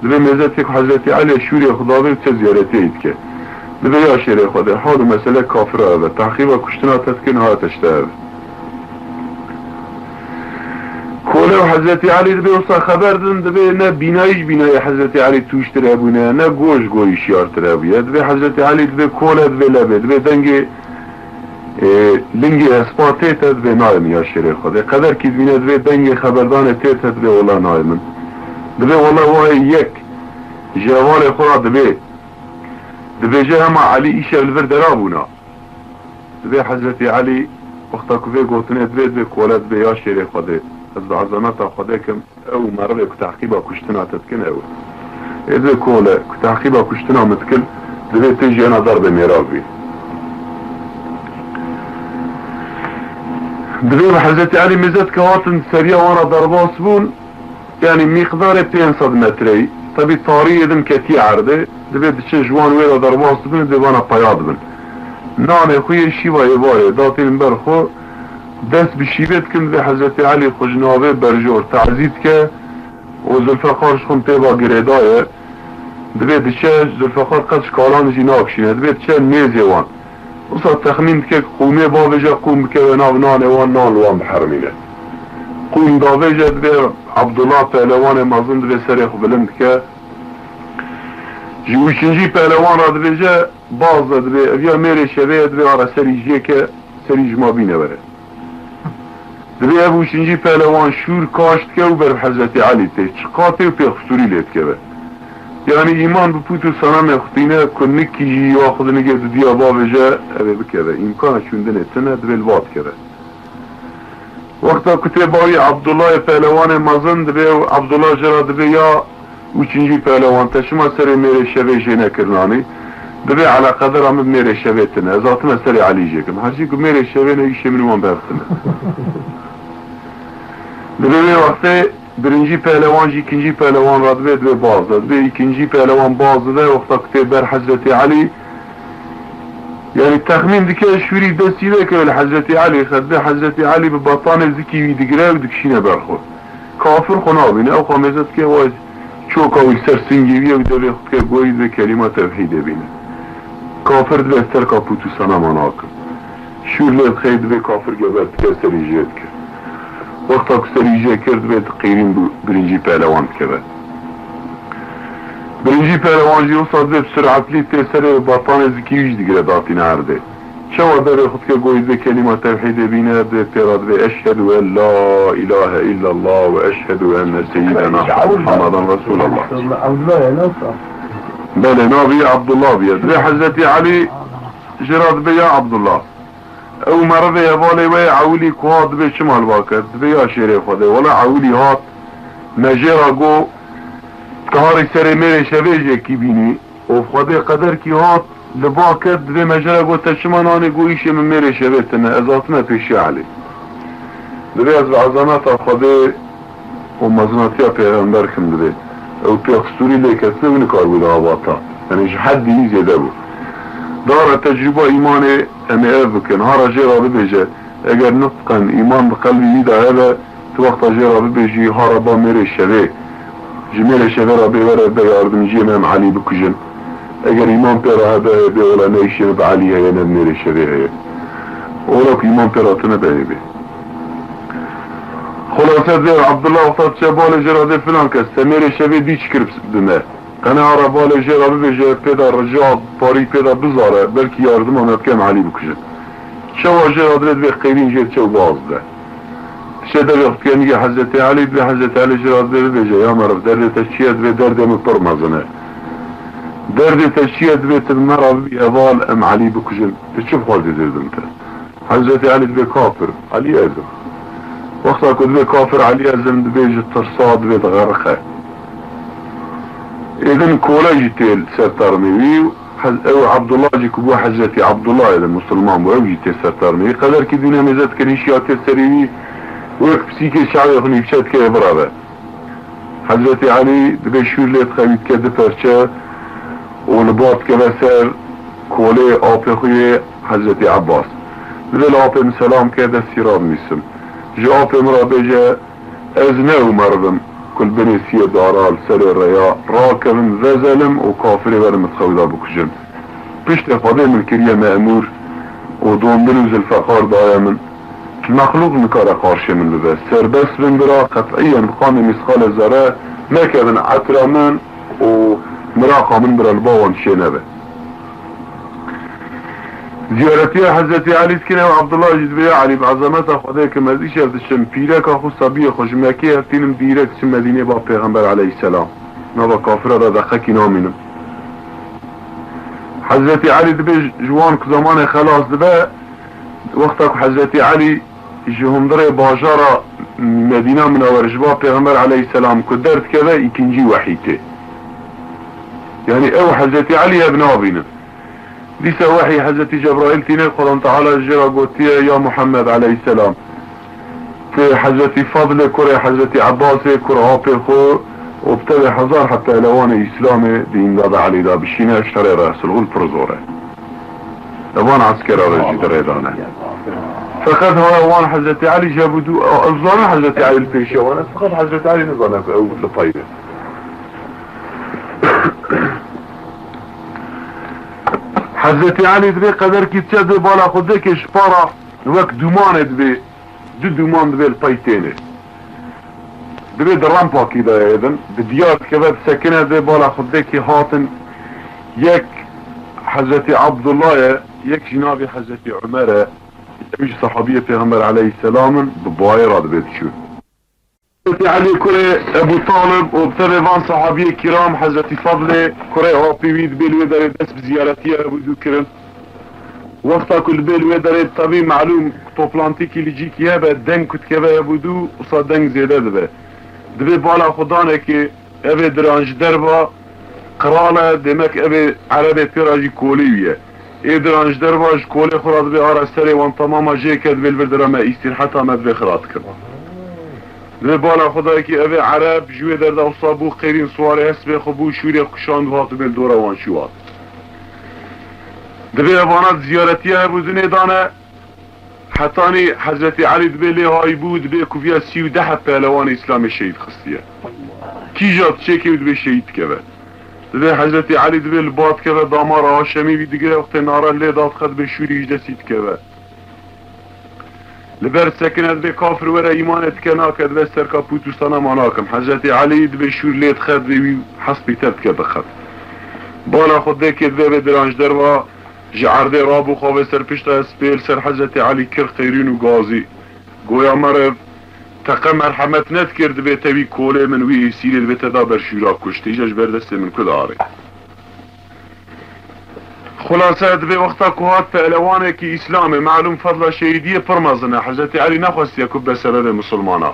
Dibê mêzetê ku Hezretî Elî şûrê xwe dabê û çe ziyaretê wî dike. Dibê ya şêrê Xwedê, hal û mesele kafira ev e, tehqîba kuştina te dikin, ha te ji te ev. Kole û Hezretî Elî dibê wisa xeber din, dibê ne bînayî ji bînayê Hezretî Elî tûştir hebûne, ne goş goyî şiyartir hebûye. Dibê Hezretî Elî dibê kole, dibê lebê, dibê dengê Ê, lingê hespa tê te dibê nayê min ya şêrê Xwedê. Qederkî dibîne dibê dengê xeberdanê tê te dibê wela nayê min. Dibê wela wayê yek ji hevalê xwe re dibê. Dibêje hema Elî îşev li vir dera bûna. Divê Hezretî Elî wexta ku vê gotinê divê, divê kole divê ya şêrê Xwedê, ez bi ezameta Xwedê kim, ew merivê ku teqîba kuştina te dikin ew e. Ê divê kole ku teqîba kuştina min dikin, divê tê jiyana derbê mêra bî. Divê bi Hezretî Elî mêze dike hatin seriya wan re derbas bûn, yanî mîqdarê pênc sed metreyî. Tebî tarî êdin ketiye erdê, divê diçe ji wan wê re derbas dibin û divê vana peya dibin. Nanê xwe yê şîva êvarê datînin ber xwe, dest bi şîvê dikin, divê Hezretî Elî xwe ji navê berjor tazî dike û Zulfeqar ji xwe tê va girêdaye. Divê diçe Zulfeqar qet ji kalan jî nakişîne, divê diçe nêzê wan. Wisa texmîn dike ku qûmê bavêje qûm bikeve nav nanê wan, nan li wan biherimîne. Qûm davêje divê Abdullah pehlewanê mezin divê serê xwe bilind dike. Ji ûçincî pehlewan re dibêje, baz de divê, ev ya mêrê şevê ye, divê ara serî jê ke, serî ji ma bîne were. Divê ev ûçincî pehlewan şûr kaş dike û ber bi Hezretî Elî tê. Çiqa tê û pêxistûrî lê dikeve. Yanî îman bi pût û senamê xwe tîne ku nikî jî ya xwe di nigê dudiya bavêje, ev ê bikeve. Îmkana çûndinê tune, divê li ba dikeve. Wexta ku tê bawî Abdullahê pehlewanê mezin, divê ew Abdullah jê re dibê ya ûçincî pehlewan, te çima serê mêrê şevê jê nekirinanî? Divê eleqedera min mêrê şevê tine. Ez hatime serê Elî jê kim. Her çî ku mêrê şevê ne, îşê min û wan bi hev tine. Divê wê wextê birincî pehlewan jî îkincî pehlewan re dibê, divê baz de. Divê îkincî pehlewan baz dide, wexta ku tê ber Hezretî Elî, yanî texmîn dike şûrî destî vekeve li Hezretî Elî, xet divê Hezretî Elî bi betanê zikî wî digire û dikişîne ber xwe. Kafir xwe nabîne, ew xwe mêze dike, wa çoka wî li ser singê wî ye, wî devê xwe dike goyî, divê kelîma tewhîdê bîne. Kafir divê ez terka pût û senama nakim. Şûr lê dixê, divê kafir geber dike, serî jê dike. Wexta ku serî jê kir, divê qîrîn bi birincî pehlewan dikeve. Birincî pehlewan jî wisa divê bi suratlî tê serê betanê zikî wî jî digire datîne erdê. Çawa devê xwe dike goyî divê kelîma tewhîdê bîne, divê pê re divê eşhedû en la îlahe îllallah ve eşhedû enne seyyidena Muhammeden Resûlallah. Belê, navê Abdullah bûye. Divê Hezretî Elî jê re dibê ya Abdullah. Ew merivê hevalê we yê ewilî ku hat divê çima li ba ket? Divê ya şêrê Xwedê. Wela ewilî hat, me jê re got, tu harî serê mêrê şevê jê kî bînî. Û Xwedê qeder kî hat, li ba ket, divê me jê re got, te çima nanê? Got, îşê min mêrê şevê tine, ez hatime pêşiya Elî. Divê ez bi ezameta Xwedê û mezinatiya Pêxember kim divê. Ew pêxistûrî lê ketine, wî nikaribû di avata. Yanî ji heddî wî zêde bû. Dara tecrûba îmanê em ê ev bikin. Hara jê re bibêje, eger nitqen îman bi qelbî wî de hebe, tu wexta jê re bibêjî, hara ba mêrê şevê. Ji mêrê şevê re bê were be yardimciyê me, em Elî bikujin. Eger îman pê re hebe, bê wela ne îşê me bi Elî heye, ne bi mêrê şevê heye. Ola ku îman pê re tune be hê bê. Xulase divê Abdullah wexta diçe balê jê re dê filan kes, te mêrê şevê dî çi kir bi me? Qene ara balê jê re bibêje, pê de rica, parî pê de bizare, belkî yardima me bike em Elî bikujin. Çawa jê re divê, divê qêrîn jê diçe û baz de. Diçe devê xwe dike nigê Hezretî Elî, divê Hezretî Elî jê re divê bibêje, ya meriv, derdê te çi ye? Divê derdê min pir mezin e. Derdê te çi ye? Divê tu bi me re bibî heval, em Elî bikujin. Tu çi bi xwe zêde didin te? Hezretî Elî divê kafir, Elî ez im. Wexta ku divê kafir, Elî ez im, divê ji tirsa divê digeriqe. Êdin kole jî tê li ser termê wî. Hez-, ew Abdullah jî ku bû Hezretî Abdullah êdin musulman bû, ew jî tê ser termê wî. Qederkî dîne mêze dikir, hişya tê serê wî, wek pisîkê çavê xwe nîvçe dike, ê bireve. Hezretî Elî dibê şûr lê dixe, wî dike du perçe û li ba dikeve ser kolê apê xwe yê Hezretî Ebbas. Dibê li apê min selam ke, destî radinîsim. Ji apê min re bêje, ez ne ew meriv im ku li binê siyê dara, li serê rêya rakevim, vezelim û kafirê werin min dixew da bikujin. Piştê Xwedê min kiriye memûr û dondin û zilfeqar daye min. Mexlûq nikare qarşê min bibe. Serbest bin bira, qet'iyen bi qamê mîsqalê zere nekevin etra min û miraqa min bira li ba wan çê nebe. Ziyaretiya Hezretî Elî dikin, ew Abdullah jî dibê, ya Elî, bi ezameta Xwedê kim ez îşev diçim, pîreka xwe, sebiyê xwe ji Mekkê hev tînim dîrek diçim Medînê ba Pêxember aleyhisselam. Nava kafira de deqekî namînim. Hezretî Elî dibê ji wan ku zemanê xelas dibe, Wexta ku Hezretî Elî ji hundirê bajara Medîna Minewer ji ba Pêxember aleyhisselam ku derdikeve, îkincî wehî tê. Yanî ew Hezretî Elî ev nabînin. Dîsa wehî Hezretî Cebraîl tîne, Xudan Teala jê re gotiye, ya Muhammed aleyhisselam, tu Hezretî Fadlê kurê Hezretî Ebbasê, kurê apê xwe û bi tevê hezar heb pehlewanê Îslamê di îmdada Elî de bişîne, şerê Resul Gul pir zor e. Evan eskera re jî di rê de ne. Feqet ha wan Hezretî Elî ji bo dû, ew zanin Hezretî Elî li pêşiya wan e, feqet Hezretî Elî nizane ku ew li pey be. Hezretî Elî dibê qederkî diçe dê bala xwe dekê ji para wek dûmanê dibê, du dûman dibê li pey têne. Dibê di rampakî de ye din, bi diyar dikeve, disekine, dê bala xwe dekê hatin, yek Hezretî Abdullah ye, yek jî navê Hezretî Umer e. Ew jî sahabiyê Pêxember aleyhisselam in, bi bayê re dibê diçûn. Hezretî Elî kurê Ebu Talib û bi tevê van sahabiyê kiram Hezretî Fadlê kurê apê wî dibê li wê derê dest bi ziyaretiya hebûdû kirin. Wexta ku dibê li wê derê, tevî melûm, toplantîkî li cîkî hebe, deng ku dikeve hebûdû, wisa deng zêde dibe. Dibê bala xwe danekê, evê diran ji derva qral e, demek evê erebê pê re jî kolê wî ye. Ê diran ji derva ji kolê xwe re dibê ara serê wan temama jê ke, dibê li vir dira me îstîrheta me dibê xira dikin. Dibê bala xwe dayekî evê ereb ji wê derda wisa bû, qêrîn siwarê hespê xwe bû, şûrê xwe kişand û hat dibê li dora wan çû hat. Dibê evana di ziyaretiya hebûdinê dane, hetanî Hezretî Elî dibê lê hay bû, dibê ku viya sî û deh heb pehlewanê Îslamê şehîd xistiye. Kîja diçêkê û dibê şehîd dikeve. Dibê Hezretî Elî dibê li ba dikeve, damara Haşemî wî digire, wextê nare lê dadixe dibê şûrî ji destî dikeve. Li ber sekine dibê kafir were îmanê dike nake, dibê serka pût û sanama nakim. Hezretî Elî dibê şûr lê dixe, dibê wî hespî tev dike diqet. Bala xwe dekê dibê vê diran ji derva ji erdê rabû, xwe vê ser pişta hespê li ser Hezretî Elî kir qêrîn û gazî. Goya meriv teqe merhemet nedikir, dibê te wî kolê min, wî êsîrê dibê te da ber şûra kuşt, îja ji ber destê min ku diarê. Xulase, dibê wexta ku hat pehlewanekî Îslamê, melûm fedla şehîdiyê pir mezin e. Hezretî Elî nexwestiye ku bibe sebebê misilmana.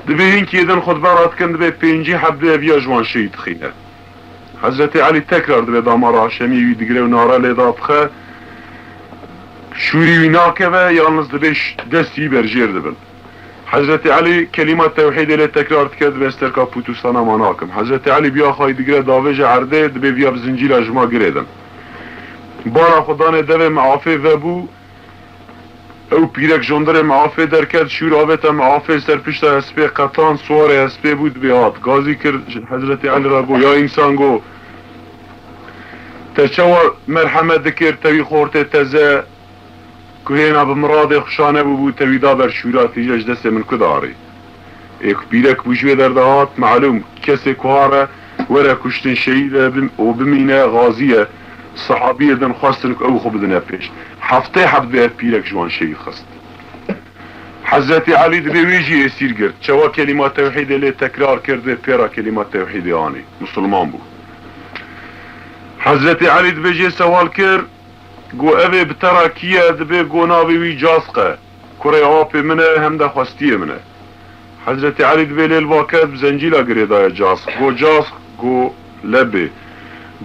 Dibê hinkî din xutbe radikin, dibê pêncî heb dibê viya ji wan şehîd dixîne. Hezretî Elî tekrar dibê damara Haşemî wî digire û nare lê dadixe, şûrî wî nakeve, yalniz dibê ş-, destî wî berjêr dibin. Hezretî Elî kelîma tewhîdê lê tekrar dike, dibê ez terka pût û sanama nakim. Hezretî Elî biya xwe yî digire davêje erdê, dibê viya bi zincîra ji ma girêdin. Bala xwe danê devê miafê vebû, ew pîrek ji hundirê miafê derket, şûr avête miafê, ser pişta hespê qetan, siwarê hespê bû, dibê hat. Gazî kir, Hezretî Elî re got, ya însan, got, te çawa merhemet dikir, te wî xortê teze, ku hêna bi miradê xwe şa nebûbû, te wî da ber şûra, tîje ji destê min ku diarê. Ê ku pîrek bû ji wê derda hat, melûm, kesê ku hare were kuştin şehîd e bim-, û bimîne, xazî ye. Sehabiyê din xwestin ku ew xwe bidine pêş. Heftê heb dibê ev pîrek ji wan şehîd xist. Hezretî Elî dibê wê jî êsîr girt. Çawa kelîma tewhîdê lê tekrar kir, dibê pê re kelîma tewhîdê anî. Misilman bû. Hezretî Elî dibê jê sewal kir, Got, ev ê bi te re kî ye? Dibê, got, navê wî Casq e. Kurê apê min e, hem de xwestiyê min e. Hezretî Elî dibê lê li va ket, bi zencîla girêdaye Casq. Got, Casq, got, lebê.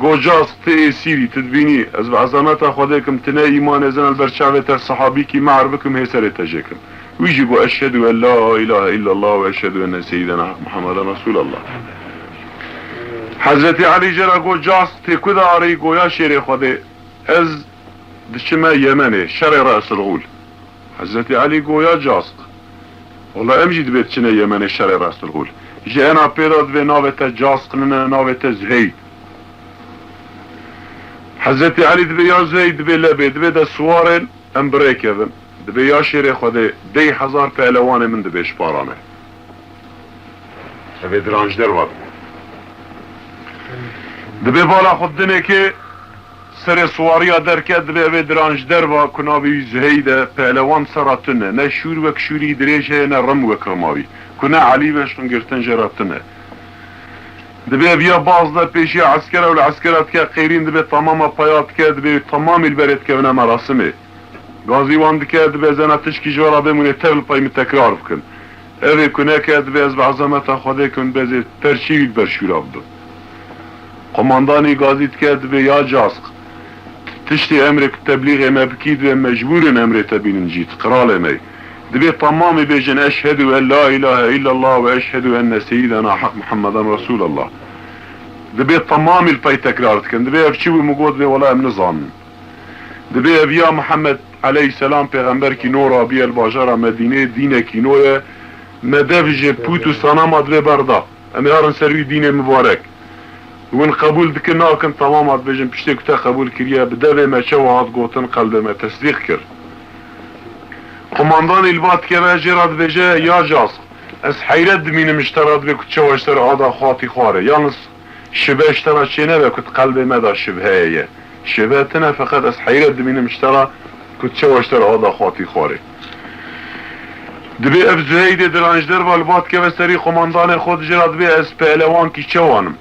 Got, Casq, tu êsîrî, tu dibînî, ez bi ezameta Xwedê kim, tu ne îmanê zin li ber çavê te sehabîkî me erd bikim, hê serê te jê kim. Wî jî got, eşhedû en la îlahe îllallah ve eşhedû enne seyyidena Muhammeden Resûlallah. Hezretî Elî jê re got, Casq, tê ku de arî? Got, ya şêrê Xwedê, ez diçime Yemenê, şerê Resul Gûl. Hezretî Elî got, ya Casq, wela em jî dibê diçine Yemenê şerê Resul Gûl. Ji ena pê de dibê navê te Casq nine, navê te Zuheyd. Hezretî Elî dibê, ya Zuheyd, dibê lebê, dibê de siwarên em bi rê kevin. Dibê, ya şêrê Xwedê, dey hezar pehlewanê min dibê ji para me. Ev ê diran ji derva dibû. Dibê bala xwe dinekê serê siwariya derket, dibê ev ê diran ji derva ku navê wî Zuheyd e, pehlewan sera tune. Ne şûr wek şûrî dirêj heye, ne rim wek rima wî. Ku ne Elî ve şûn girtin jê re tune. Dibê viya baz de pêşiya eskera û li eskera dike qêrîn, dibê tamama paya dike, dibê tamamî li berê dikevine merasimê. Gazî wan dike, dibê ez ena tişkî ji we re bêm hûn ê tev li pey min tekrar bikin. Ev ê ku neke, dibê ez bi ezameta Xwedê ku hûn bezê terçî wî di ber şûra bibim. Qomandanî gazî dike, dibê ya Casq, tiştê emrê ku teblîxê me bikî, dibê mecbûr in emrê te bînin cît, qiralê me yî. Dibê temamî bêjin, "Eşhedû en la îlahe îllallah ve eşhedû enne seyyidena Hak Muhammeden Resûlallah." Dibê temamî li pey tekrar dikin. Dibê ev çi bû? Min got, dibê wela em nizanin. Dibê ev ya Muhammed aleyhisselam pêxemberkî nû rabiye li bajara Medînê, dînekî nû ye. Me dev ji pût û sanama dibê berda. Em ê herin ser wî dînê mibarek. Hûn qebûl dikin nakin, temama dibêjin, piştê ku te qebûl kiriye, bi devê me çawa hat gotin, qelbê me tesdîq kir. Qomandanê li ba dikeve, jê re dibêje, ya Casq, ez heyret dimînim ji te re, dibê ku çawa ji te re ada xatî xwar e. Yalnız şibe ji te re çênebe ku di qelbê me de şibheye ye. Şibe tine, feqet ez heyret dimînim ji te re ku çawa ji te re ada xatî xwar e. Dibê ev Zuheydê diran ji derva li ba dikeve serî qomandanê xwe, dijê re dibê, ez pehlewankî çewan im.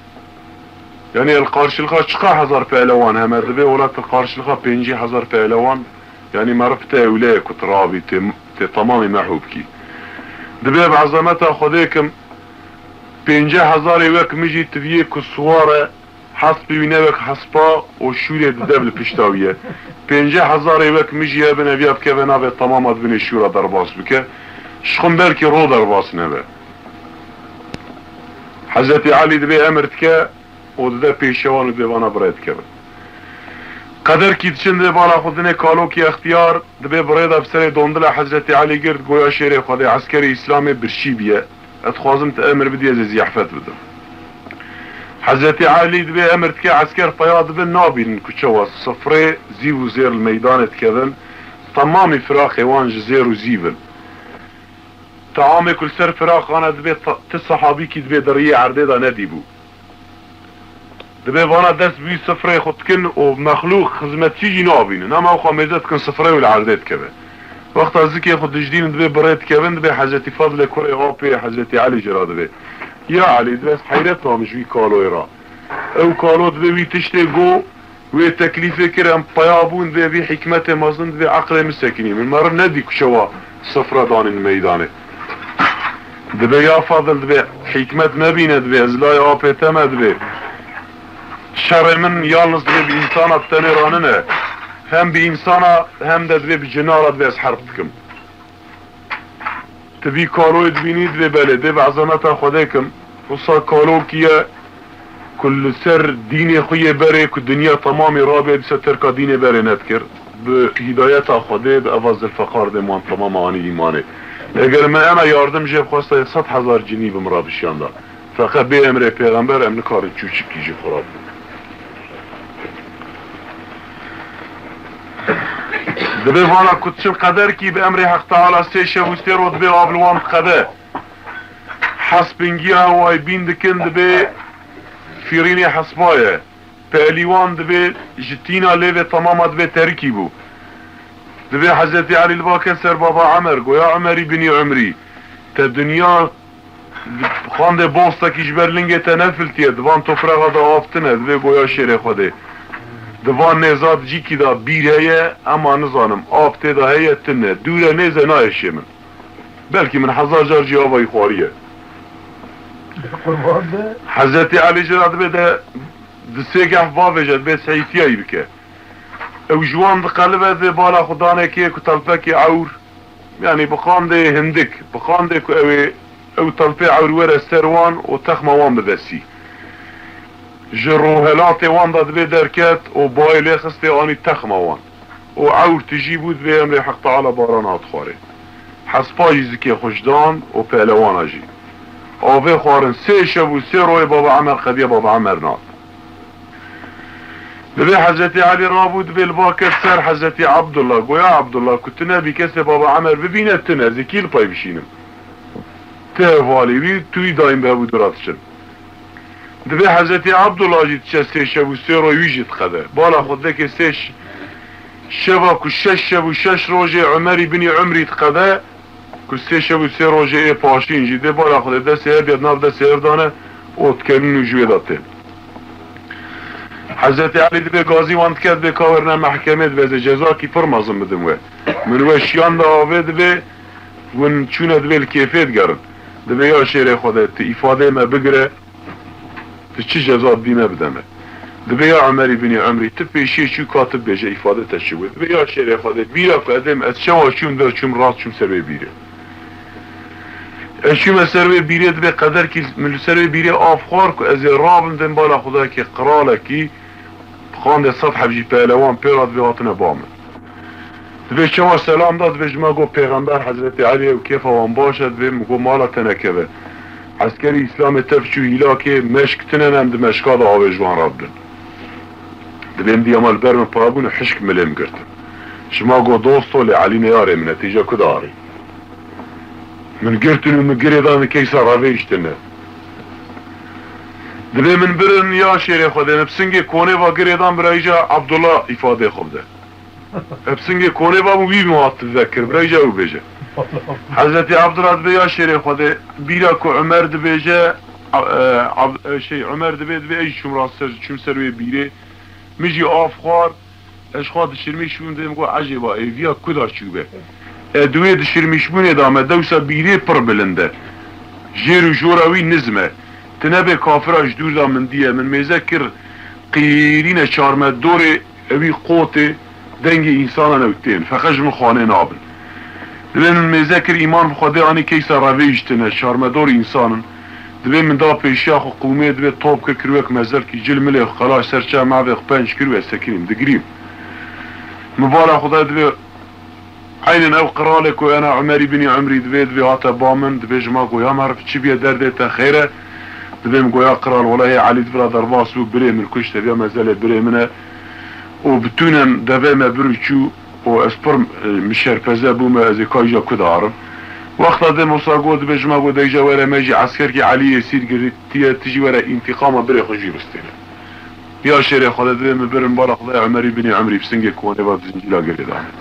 Yanî el qarşilxa çiqa hezar pehlewan heme, dibê welat el qarşilxa pêncî hezar pehlewan, yanî meriv te ewle ye ku tu rabî tê, tê temamî mehû bikî. Dibê bi ezameta Xwedê kim, pêncî hezarê wek min jî tiviyê ku siwar e, hespê wî ne wek hespa û şûrê di dev li pişta wî ye. Pêncî hezarê wek min jî hebin, ev ya bikeve navê temama di binê şûra derbas bike. Ji xwe belkî ro derbas nebe. Hezretî Elî dibê emir dike û dide pêşewan û dibê vana bi rê dikevin. Qederkî diçin dibê bala xwe dinê kalokî extiyar, dibê bi rê de bi serê dondila Hezretî Elî girt, goya şêrê Xwedê, eskerê Îslamê birçî biye. Ez dixwazim tu emir bidî, ez ê ziyafet bidim. Hezretî Elî dibê emir dike, esker peya dibin, nabînin ku çawa sifrê zîv û zêr li meydanê dikevin. Temamî firaqê wan ji zêr û zîv in. Teamê ku li ser firaqan e, dibê ta-, ti sehabîkî dibê di riyê erdê de nedîbû. Dibê vana dest bi wî sifrê xwe dikin û mexlûq, xizmetçî jî nabînin. Hema xwe mêze dikin sifrê û li erdê dikeve. Wexta zikê xwe dijdînin, dibê bi rê dikevin, dibê Hezretî Fadilê kurê apê Hezretî Elî jê re dibê, ya Elî, dibê ez heyret mam ji wî kaloyê re. Ew kalo dibê wî tiştê got, wê teklîfê kir, em peya bûn, dibê vî hikmetê mezin, dibê eqlê min sekinî. Min meriv nedî ku çawa sifre danîn meydanê. Dibê ya Fadil, dibê hikmet mebîne, dibê ez layê apê te me, dibê şerê min yalnız dibê bi însana bi tenê re nine. Hem bi însana hem de dibê bi cina re dibê ez herb dikim. Tu vî kaloyê dibînî, dibê belê, dê bi ezameta Xwedê kim. Wisa kalokî ye ku li ser dînê xwe yê berê ku dinya temamî rabe, dîsa terka dînê berê nedikir. Bi hîdayeta Xwedê, bi eva Zilfeqar dê wan temama anî îmanê. Eger me ena yardim jê bixwesta, sed hezar cinî bi min re bişiyanda. Feqet bê emrê pêxember em nikarin çûçikî jî xwe re bikin. Dibê vana ku diçin qederkî bi emrê Heq Teala sê şev û sê roj dibê av li wan diqede. Hesp bingiya way bîn dikin, dibê fîrînê hespa ye. Pehlîwan dibê ji tîna lêvê temama dibê terikî bû. Dibê Hezretî Elî li va ket ser baba Emer, goya Emerî binî Umrî, te dinya xandê bostekî ji ber lingê te nefiltiye, di van topraxa de av tine, dibê goya şêrê Xwedê. Di van nêza di cîkî de bîr heye, ema nizanim, av tê de heye, tune, dûr e, nêz e, nayê şê min. Belkî min hezar car jî avayî xwariye. Qurban be. Hezretî Elî jê re dibê de di sê geh bavêje, dibê seyfiyayî bike. Ew ji wan diqelibe, dibê bala xwe danekê ku telpekê ewr, yanî bi qandê hindik, bi qandê ku ew ê, ew telpê ewr were ser wan û texma wan bidesî. Ji rûhelatê wan de dibê derket û bayê lê xistê anî texma wan. Û ewr tijî bû, dibê emrê Heq Teala baran hat xwarê. Hespa jî zikê xwe ji dan û pehlewana jî. Avê xwarin sê şev û sê royê baba Emer qediya baba Emer nat. Dibê Hezretî Elî rabû, dibê li ba ket ser Hezretî Abdullah. Goya Abdullah, ku tu nebî kesê baba Emer bibîne, tune, ez ê kî li pey bişînim? Ti hevalê wî, tu wî dayîn bi hev û dû re diçin. Dibê Hezretî Abdullah jî diçe sê şev û sê roj wî jî diqede. Bala xwe didekê sê ş-, şeva ku şeş şev û şeş rojê Umerî binî Umrî diqede, ku sê şev û sê rojê ê paşîn jî dê bala xwe dê destê hev ya di nav destê hev dane û dikevin û ji wê de tên. Hezretî Elî dibê gazî wan dike, dibê ka werine mehkemê, dibê ez ê cezakî pir mezin bidim we. Min we şiyanda avê, dibê win çûne, dibê li kêfê digerin. Dibê ya şêrê Xwedê, tu îfadeyê me bigire, tu çi ceza didî me bide me. Dibê ya Emerî binî Emrî, tu pêşiyê çû ka tu bêje îfade te çi bû. Dibê ya şêrê Xwedê, bîra ku edêm ez çawa çûm der çûm, rast çûm ser wê bîrê. Ez çûme ser wê bîrê, dibê qederkî min li ser wê bîrê av xwar ku ez ê rabim, dêm bala Xwedayekê qiralekî, xandê sed heb jî pehlewan pê re, dibê hatine ba min. Dibê çawa selam da, dibê ji me got, Pêxember Hezretî Elî ye û kêfa wan baş e, dibê min got, mala te nekeve. Eskerî Îslamê tev çû hîlakê, meşk tine ne, em di meşka de avê ji wan re bidin. Dibê min diya me li ber min pabûn û hişk milê min girtin. Ji me got, dosto, lê Elî neyarê min e, tîja ku diarî. Min girtin û min girê da, min keysa revêjtine. Dibê min birin ya şêrê Xwedê, min bi singê konê va girê dan, birayîja Abdullah îfadê xwe bide. Bi singê konê va bû, wî min hat vekir, birayîja ew bêje. Hezretî Abdullah dibê ya şêrê Xwedê, bîra ku Umer dibêje, a, e, Ab-, e, şey, Umer dibê, dibê ez jî çûm rast ser, çûm ser wê bîrê, min jî av xwar, ez xwe dişirmî şûm, dibê min got, ecêba êviya ku da çûbe? E, di wê dişirmîşbûnê de me dewsa bîrê pir bilind e. Jêr û jora wî nizm e. Tu nebê kafira ji dûr de min diye, min mêze kir qîrîne çarmedorê, ewî qotê, dengê însanan ew tên. Feqet ji min xanê nabin. Dibê min mêze kir, îman bi Xwedê anî, keysa revêjtine, çarmedor însan in. Dibê min da pêşiya xwe qûmê, dibê top kir, kir wek mezerkî, cil milê xwe qelaş ser çav mavê xwe penc kir û ez sekinîm, digrîm. Min bala Xwedê dibê eynin ew qiralê ku ena Umerî binî Umrî dibê, dibê hate ba min, dibê ji me got, ya meriv, çi bîye, derdê te xêr e? Dibê min got, ya qiral, wela hê Elî di vira derbas bû, birê min kuşt, heviya mezelê birê min e. Û bi tûnen devê me bir û çû û ez pir, e, min şerpeze bûme, ez ê ka îja ku diarim. Wexta dê Musa got, dibê ji me got, de îja were me jî eskerkî Elî Yesîr girtiye, tu jî were întîqama birê xwe jî bistêne. Ya şêrê Xwedê, dibê min birin bala Xwedê Umerî binî Umrî bi singê konê va bi zincîla girê dane.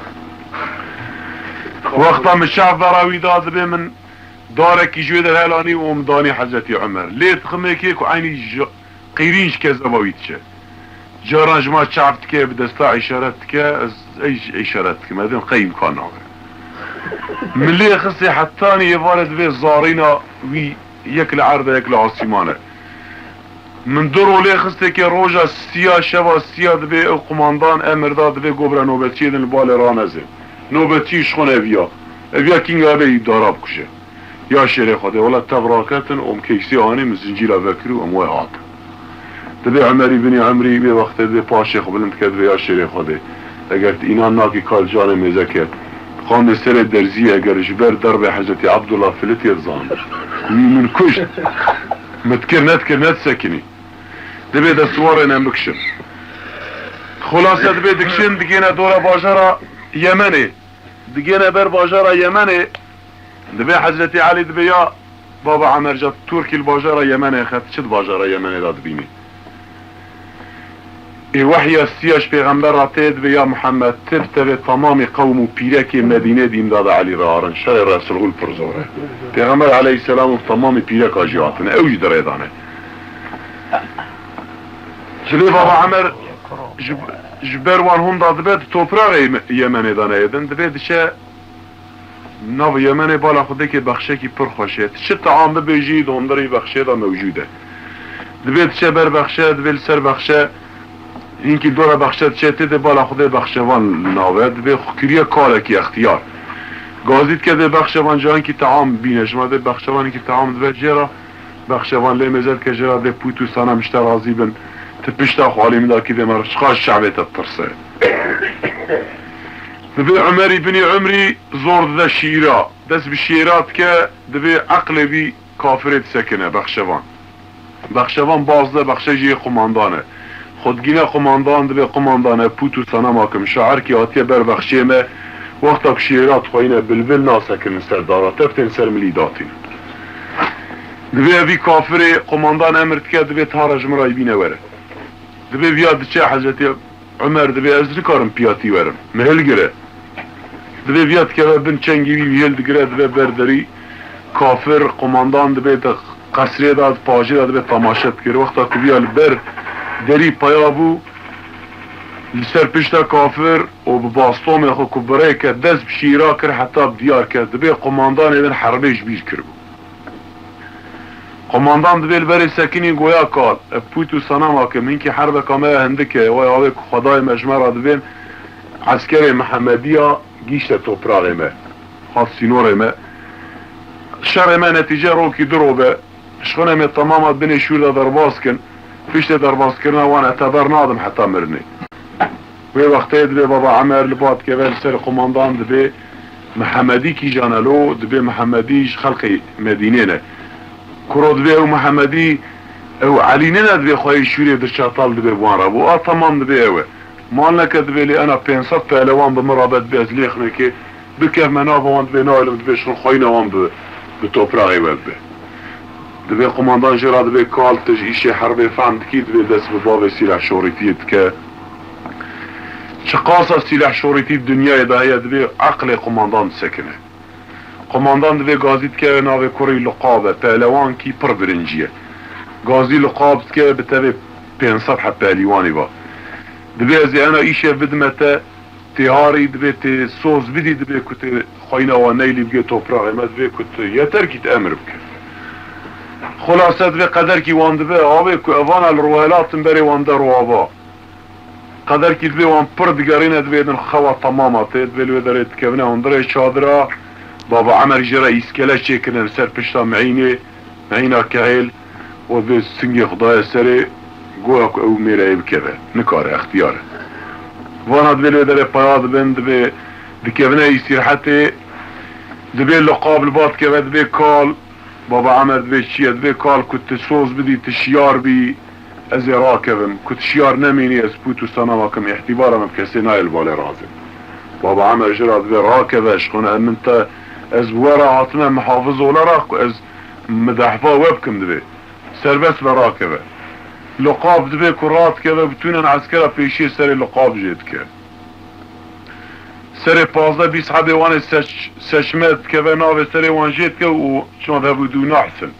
Wexta min çav bera wî da, dibê min darekî ji wê derhelanî û min danî Hezretî Umer. Lê diximê kê ku eynî ji qîrîn ji kezeba wî diçe. Caran ji ma çav dike, bi desta îşaret dike, ez ey jî îşaret dikim. Ez dibêm qey îmkan nabe. Min lê xistê hetanî êvarê dibê zarîna wî yek li erd e, yek li asîman e. Min du rolê xistê ke roja siya, şeva siya dibê ew qumandan emir da, dibê go bira nobetçiyê din li balê ranezê. Nobetçî ji xwe neviya. Eviya kînga be îdara bikuje. Ya şêrê Xwedê, wela tev raketin, û min keysê anî, min zincîra vekir û em wê hatin. Dibê Umerî binî Umrî wê wextê dibê paşê xwe bilind dike, dibê ya şêrê Xwedê, eger tu înan nakî kal canê mêze ke, xandê serê derziyê eger ji ber derbê Hezretî Abdullah filitiye, dizanin ku wî min kuşt. Min dikir nedikir nedisekinî. Dibê destwarên em bikişin. Xulase dibê dikişin, digêne dora bajara Yemenê. Digêne ber bajara Yemenê, dibê Hezretî Elî dibê ya baba Emer, ca Turkî li bajara Yemenê xe, tu çi di bajara Yemenê de dibînî? Ê wehya siya ji pêxember re tê, dibê ya Muhammed, tu bi tevê temamî qewm û pîrekê Medînê di îmdada Elî re arin, şerê Resulxul pir zor e. Pêxember aleyhisselam û temamî pîreka jî hatine, ew jî di rê de ne. Ji lê baba Emer ji, ji ber wan hûn da dibe, di topraxê Yemenê de neyê din, dibê diçe Nav Yemenê bala xwe dikê bexşekî pir xweş e. Tu çi team bibêjî, di hundirî bexşê de mewcûd e. Dibê diçe ber bexşe, dibê li ser bexşe, hinkî dora bexşe diçe tê de bala xwe dê bexşevan nave, dibê xwe kiriye kalekî extiyar. Gazî dike dê bexşevan ca hinkî team bîne, ji me dê bexşevan hinkî team dibe jê re, bexşevan lê mêze dike jê re dê pût û sanem ji te razî bin. Tu pişta xwe alî min dakî dê me re çiqas şevê te tirse. Dibê Umerî binî Umrî zor dide şîra. Dest bi şêra dike, dibê eqlê vî kafirê disekine, bexşevan. Bexşevan baz de, bexşe jî yê qumandan e. Xwe digîne qumandan, dibê qumandan e, pût û sanema kim, şairkî hatiye ber bexşê me, wexta ku şêra dixweyne bilbil nasekinin ser dara, tev tên ser milî datînin. Dibê vî kafirê qumandan emir dike, dibê tara ji min re yî bîne were. Dibê viya diçe Hezretî Umer dibê ez nikarim piyatî werim. Min hilgire. Dibê viya dikeve bin çengî wî, wî hildigire dibe ber derî. Kafir, qumandan dibê di qesrê de, di pajê de dibê temaşe dikir. Wexta ku viya li ber Derî peya bû li ser pişta kafir û bi bastonê xwe ku birêke dest bi şîra kir heta bi diyar kir. Dibê qomandanê din herbê ji bîr kiribû. Qomandan dibê li berê sekinî goya kal, ev pût û sanama ke minkî herbeka me ya hindik e, way avê ku xwedayê me ji me re dibên eskerê Mihemediya gîşte topraxê me, hat sînorê me. Şerê me netîce rokî du ro be. Ji xwe em ê temama binê şûr de derbas kin. Piştê derbaskirina wan ez teber nadim heta mirinê. Wê wextê dibê Baba Emer li ba dikeve li ser qomandan dibê Mihemedî kîjan e lo, dibê Mihemedî ji xelqê Medînê ne. Kuro dibê ew Mihemedî, ew Elî nine dibê xweyê şûrê dirçatal dibê bi wan re bû. A temam dibê ew e. Mal neke dibê lê ena pênc sed pehlewan bi min re be dibê ez lêx neke. Bikevme nava wan dibê nalim dibê şixul xweyna wan bi, bi topraxê we bibe. Dibê qomandan jê re dibê kal tu ji îşê herbê fehm dikî dibê dest bi bavê sîleh şorîtiyê dike. Çiqasa sîleh şorîtî di dinyayê de heye dibê eqlê qomandan disekine. Qomandan dibê gazî dikeve navê kurê Luqabe, pehlewankî pir birincî ye. Gazî Luqab dikeve bi tevê pênc sed heb pehlîwanî va. Dibê ez ê ena îşev bidime te, tê harî dibê tê soz bidî dibê ku tê xweyna wan neylî bigê topraxê me dibê ku tu yeter kî tu emir bike. Xulase dibê qederkî wan dibe avê ku evana li rohelatin berê wan der û ava. Qederkî dibê wan pir digerîne dibê din xewa temama tê, dibê li wê derê dikevine hundirê çadira. Baba Emer jê re îskele çêkirine li ser pişta meyînê, meyîna kehêl û dibê singê xwe daye serê, goya ku ew mêreyê bikeve. Nikare, extiyar e. Vana dibê li wê derê peya dibin, dibê dikevine îstîrehetê, dibê Luqab li ba dikeve, dibê kal, Baba Emer dibê çi ye? Dibê kal ku tu soz bidî, tu şiyar bî, ez ê rakevim. Ku tu şiyar nemînî, ez pût û sanama kim, îhtîbara min bi kesê nayê li balê razê. Baba Emer jê re dibê rakeve, ji xwe ne min te, ez bi we re hatime mihafiz ole re ku ez midehfa we bikim dibê. Serbest be rakeve. Luqab dibê ku radikeve, bitûnen eskera pêşiyê serê Luqab jê dike. Serê pazdeh bîst hebê wan ê seç-, seçme dikeve navê serê wan jê dike û çima dibû dû nahsin.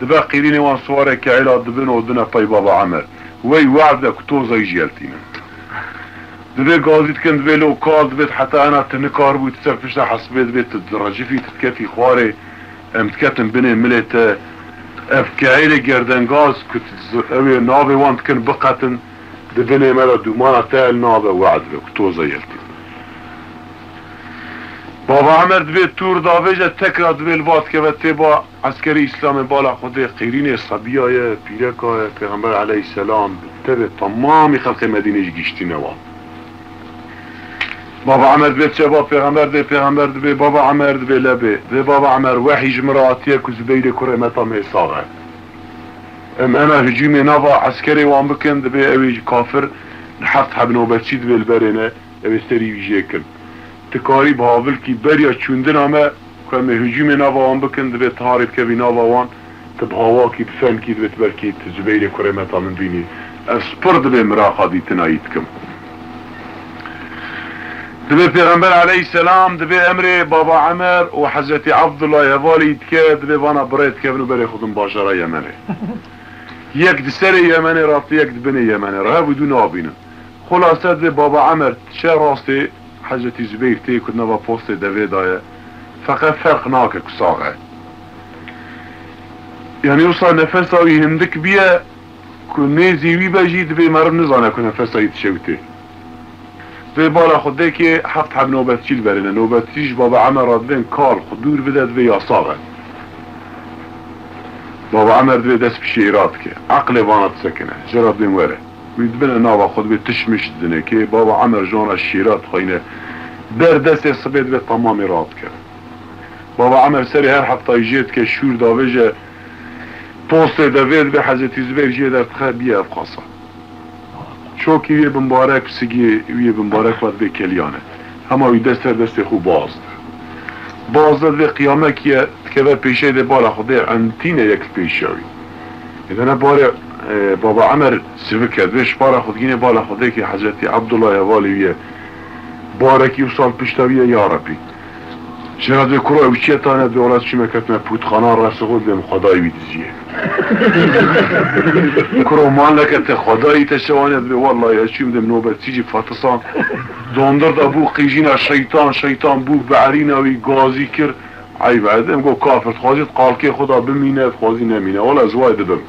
Dibe qîrînê wan siwarê kehêla dibin û dine pey Baba Emer. Wey we'd de ku toza wî jî yeltînin. Dibê gazî dikin, dibê lo kal, dibê heta ena tu nikaribû tu ser pişta hesibê dibê tu direcifî, tu diketî xwarê, em diketin binê milê te. Ev kehêlê gerdengaz ku tu z-, ew ê navê wan dikin biqetin, di binê me de dûmana te el nabe we'd be ku toza yeltî. Baba Emer dibê tûr davêje, tekra dibê li ba dikeve tê ba eskerê Îslamê bala Xwedê qîrînê sebiya ye, pîreka ye, Pêxember aleyhisselam tevê temamî xelqê Medînê jî gihiştîne wan. Baba Emer dibê çe ba Pêxember dê, Pêxember dibê Baba Emer dibê lebê. Dibê Baba Emer wehî ji min re hatiye ku Zibeyrê kurê me tam ê sax e. Em ena hicûmê nava eskerê wan bikin, dibê ew ê ji kafir heft heb nobetçî dibê li berê ne, ew ê serî wî jê kin. Tu karî bi havilkî beriya çûndina me ku em ê hicûmê nava wan bikin, dibê tu harê bikevî nava wan, tu bi hawakî, bi fenkî, dibê tu belkî tu Zibeyrê kurê me ta min bînî. Ez pir dibê miraqa dîtina yî dikim. Dibê Pêxember aleyhisselam dibê emrê Baba Emer û Hezretî Abdullah hevalî dike, dibê vana bi rê dikevin û berê xwe din bajara Yemenê. Yek di serê Yemenê re, yek di binê Yemenê re, hev û dû nabînin. Xulase dibê Baba Emer diçe rastê Hezretî Zubeyr tê ku di nava postê devê de ye. Feqet ferq nake ku sax e. Yanî wisa nefesa wî hindik biye ku nêzî wî be jî dibê meriv nizane ku nefesa wî diçe û tê. Dibê bala Xwedê kê heft heb nobetçî li berê ne. Nobetçî ji Baba Emer re dibên kal xwe dûr bide, dibê ya sax e. Baba Emer dibê dest bi şêra dike. Eqlê vana disekine. Jê re dibên were. Wî dibine nava xwe dibê tişmiş didinekê. Baba Emer ji wan re şêra dixweyne. Der destê sibê dibê temamê radike. Baba Emer serê her heftayî jê dike şûr davêje. Postê devê dibê Hezretî Zubeyr jê derdixe biye ev qasa. Çokî wî yê bimbarek, sigê wî yê bimbarek ve dibê keliyan e. Hema wî dest ser destê xwe baz de. Baz de dibê qiyamek ye, dikeve pêşey dê bala Xwedê entîne yek li pêşiya wî. Êdene barê, e, Baba Emer sivik e, dibê ji para xwe digînê bala Xwedê kê Hezretî Abdullah hevalê wî ye. Barekî wisa li pişta wî ye, ya Rebî. Jê re dibê kuro ew çiye tane, dibê wela çûme ketime pûtxana, Resûlxwe dibê min Xwedayê wî diziye. Kuro mal nekete Xwedayî te şewane, dibê wellahî ez çûm dibê nobetçî jî fetisan. Dondir de bû qîjîna şeytan, şeytan bû be'rîna wî gazî kir. Eyb e, dibê min got kafir, dixwazî di qalkê xwe de bimîne, dixwazî nemîne. Wela ez wayê dibim.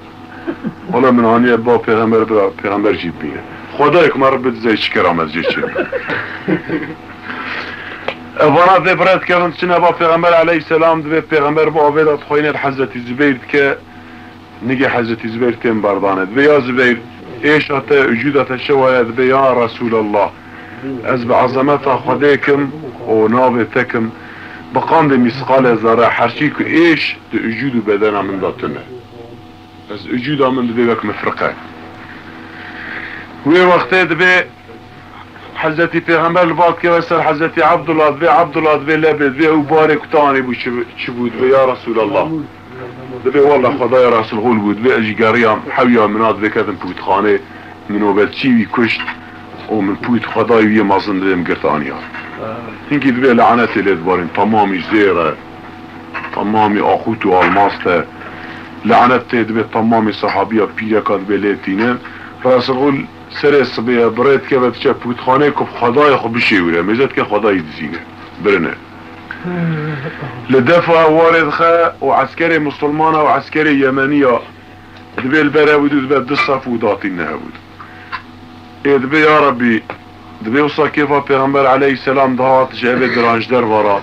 Wela min aniye ba pêxember bira, pêxember jî bibîne. Xwedayê ku me rib bidizey çi keramet jê çê. Evana dê bi re dikevin, diçine ba pêxember aleyhisselam, dibê pêxember bi avê de dixweyne, li Hezretî Zubeyr dike, nigê Hezretî Zubeyr tên berdane. Dibê ya Zubeyr, êşa te, ucuda te şewa ye, dibê ya Resûlallah. Ez bi ezemeta Xwedê kim û navê te kim, bi qandê mîsqalê zerre, herçî ku êş di ucûd û bedena min de tune. Ez ucûda min dibê wek mifriqe. Wê wextê dibê Hezretî Pêxember li ba dikeve ser Hezretî Ebdullah, dibê Ebdullah dibê lebê, dibê ew barê ku te anî bû çi, çi bû, dibê ya Resûlallah. Dibê walla Xwedayê Resûlxûl bû, dibê ez jî geriyam, hewiya min a, dibê ketim pûtxanê, min nobetçî wî kuşt û min pût Xwedayê wî yê mezin dibê min girt aniya. Hinkî dibê lanetê lê dibarin, temamî zêr e, temamî axût û almast e. Lanet tê dibê temamî sehabiya pîreka dibê lê tînin. Resûlxûl serê sibê ye, bi rê dikeve diçe pûtxanê ku bi Xwedayê xwe bişêwire, mêze dike Xwedayî dizîne, birine. Li defa warê dixe û eskerê misilmana û eskerê yemeniya dibê li ber hevûdû dibe du sef û datîne hevûdû. Ê dibê ya Rebbî, dibê wisa kêfa Pêxember aleyhisselam dihat ji evê diranjderva re.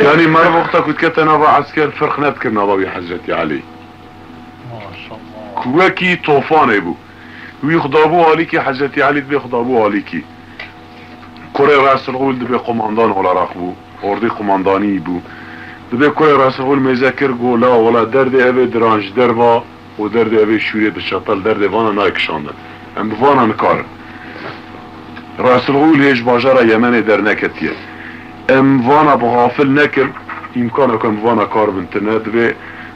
Yanî meriv wexta ku dikete nava esker firq nedikir nava wî Hezretî Elî. Maşallah. Ku wekî tofanê bû. Wî xwedabû alîkî, Hezretî Elî dibê xwedabû alîkî. Kurê Resûlxûl dibê qumandan olarak bû. Ordî qumandanî bû. Dibê kurê Resûlxûl mêze kir, got, la wela derdê evê diranjderva û derdê evê şûrê diçe, te li derdê vana nayê kişandin. Em bi vana nikarin. Resûlxûl hê ji bajara Yemenê derneketiye. Em vana bi xafil nekin, îmkana ku em bi vana kar bin tune. Dibê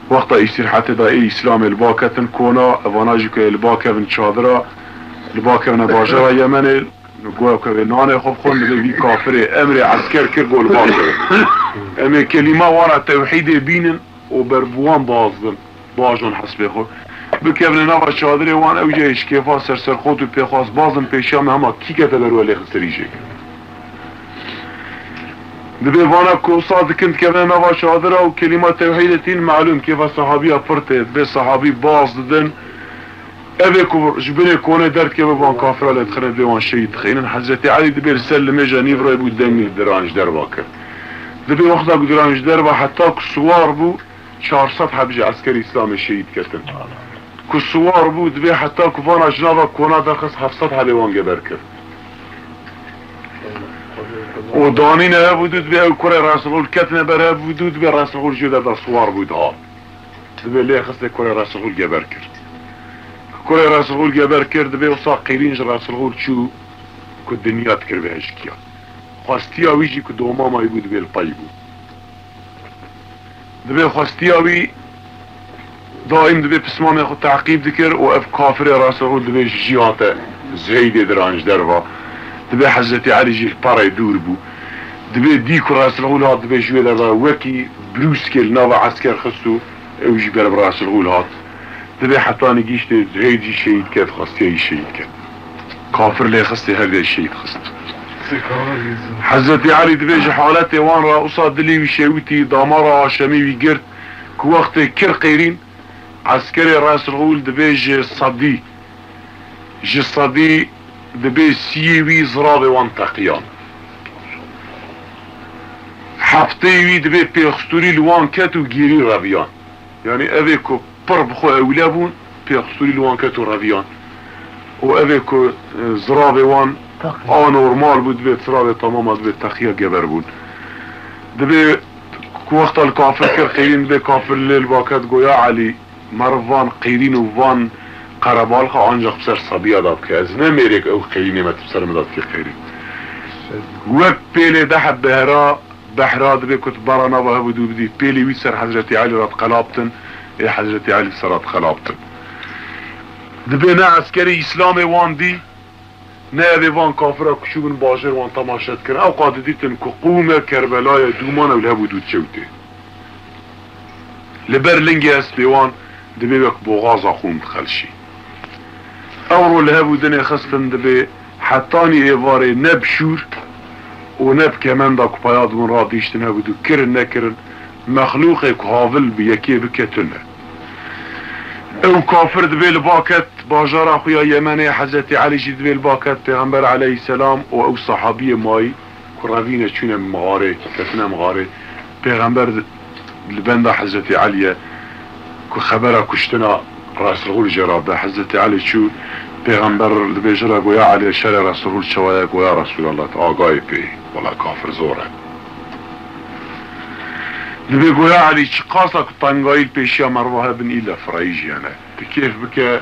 wexta îstîrhetê de ê Îslamê li ba ketin kona, evana jî ku ê li ba kevin çadira, li ba kevine bajara Yemenê, goya ku ê nanê xwe bixwin, dibê vî kafirê emrê esker kir, got li ba kevin. Em ê kelîma wana tewhîdê bînin û ber bi wan bazdin. Bajon hespê xwe. Bikevine nava çadirê wan, ew jî ji kêfa serserxot û pêxwazbazin pêşiya me hema kî kete ber we lê xistirî jê. Dibê vana kosa dikin dikevine nava çadira û kelîma tewhîdê tîn malûm kêfa sahabiya pir tê. Dibê sahabî baz didin. Evê ku ji binê konê derdikeve van kafira lê dixine dibê wan şehîd dixînin. Hezretî Elî dibê li ser limêja nîvroyê bû dengê diranjderva kir. Dibê wexta ku diranjderva heta ku siwar bû, çar sed heb ji eskerê Îslamê şehîd ketin. Ku siwar bû, dibê heta ku vana ji nava kona derxist, heft sed hebê wan geber kir. Û danîne hevûdû, dibê ew kurê Resûlxûl ketine ber hevûdû, dibê Resûlxûl jê derda siwar bû dihat. Dibê lê xistê kurê Resûlxûl geber kir. Kurê Resûlxûl geber kir, dibê wisa qîrîn ji Resûlxûl çû ku dinya dikir bi eşkiya. Xwestiya wî jî ku doma mayî bû, dibê li pey bû. Dibê xwestiya wî daîm dibê pismamê xwe teqîb dikir û ev kafirê Resûlxûl dibê ji jî hate Zeydê diranjderva. Dibê Hezretî Elî jî li perê dûr bû. Dibê dî ku Resûlxûl hat, dibê ji wê derve wekî brûskê li nava esker xist û ew jî ber bi Resûlxûl hat. Dibê hetanî gîştê Zuheyd jî şehîd ket, xwestiye jî şehîd ket. Kafir lê xistê her de şehîd xist. Hezretî Elî dibê ji haletê wan re usa dilê wî şewitî, damara aşemî wî girt ku wextê kir qêrîn, eskerê Resûlxûl dibê ji sedî, ji sedî dibê siyê wî ziravê wan teqiyan. Heftê wî dibê pêxistûrî li wan ket û gêrî reviyan. Yanî evê ku pir bi xwe ewle bûn, pêxistûrî li wan ket û reviyan. Û evê ku, e, ziravê wan Teqî. Anormal bû, dibê ziravê temama dibê teqiya geber bûn. Dibê ku wexta li kafir kir qîrîn, dibê kafir lê li ba ket, got, ya Elî, meriv van qîrîn û van qerebalxa ancaq bi ser sebiya de bike. Ez ne mêrek ew qîrînê me tu bi ser min de dikî qîrîn. Wek pêlê de heb behra, behra dibê ku tu bara nava hev û dû bidî, pêlê wî ser Hezretî Elî re diqelabtin, ê Hezretî Elî ser re diqelabtin. Dibê ne eskerê Îslamê wan dî, Neyabê van kafira ku çûbûn bajêr wan temaşe dikirin, ewqa didîtin ku qûme Kerbelayê dûman ew li hev û dû diçewtê. Li ber lingê hespê wan dibê wek boxaza xûn dixelşî. Ewro li hev û dinê xistin dibê hetanî êvarê ne bi şûr û ne bi kemenda ku paya dibûn radihiştin hev û dû kirin nekirin, mexlûqê ku havil bi yekê bike tune. Ew kafir dibê li ba ket bajara xwe ya Yemenê, Hezretî Elî jî dibê li ba ket Pêxember eleyhîselam û ew sahabiyê mayî ku revîne çûne mixarê, ketine mixarê. Pêxember li benda Hezretî Elî ye ku xebera kuştina Resûlxûl jê re be. Hezretî Elî çû, Pêxember dibêje re, go ya Elî, şerê Resûlxûl çawa ye? Go ya Resûlallah, tu agayê pê, wela kafir zor e. Dibê go ya Elî, çiqasa ku tengayî li pêşiya merva hebin, île firayî jiyane. Tu kêf bike,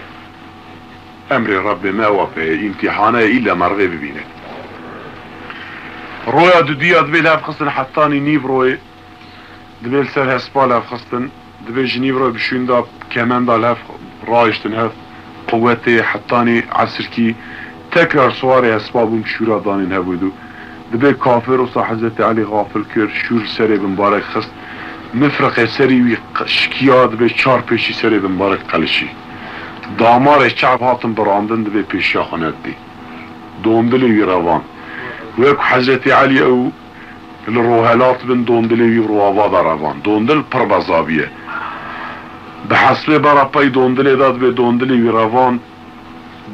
emrê Rebbê me ewa pê ye, îmtîhane ye, île mervê bibîne. Roya dudiya dibê li hev xistin hetanî nîv royê, dibê li ser hespa li hev xistin, dibê ji nîv royê bi şûnda kemenda li hev rahiştin hev, quwetê hetanî esirkî tekrar siwarê hespa bûn, şûra danîn hev û dû. Dibê kafir wisa Hezretî Elî xafil kir, şûr li serê bimbarek xist. Mifriqê serî wî q-, şikiya, dibê çar pêşî serê bimbarek qelişî. Damarê çav hatin birandin, dibê pêşiya xwe nedidî. Dondilê wî revan. Wek Hezretî Elî ew li rohelat bin, dondilê wî bi ro ava de revan. Dondil pir bezaviye. Bi hesbê bera pey dondilê de dibê dondilê wî revan.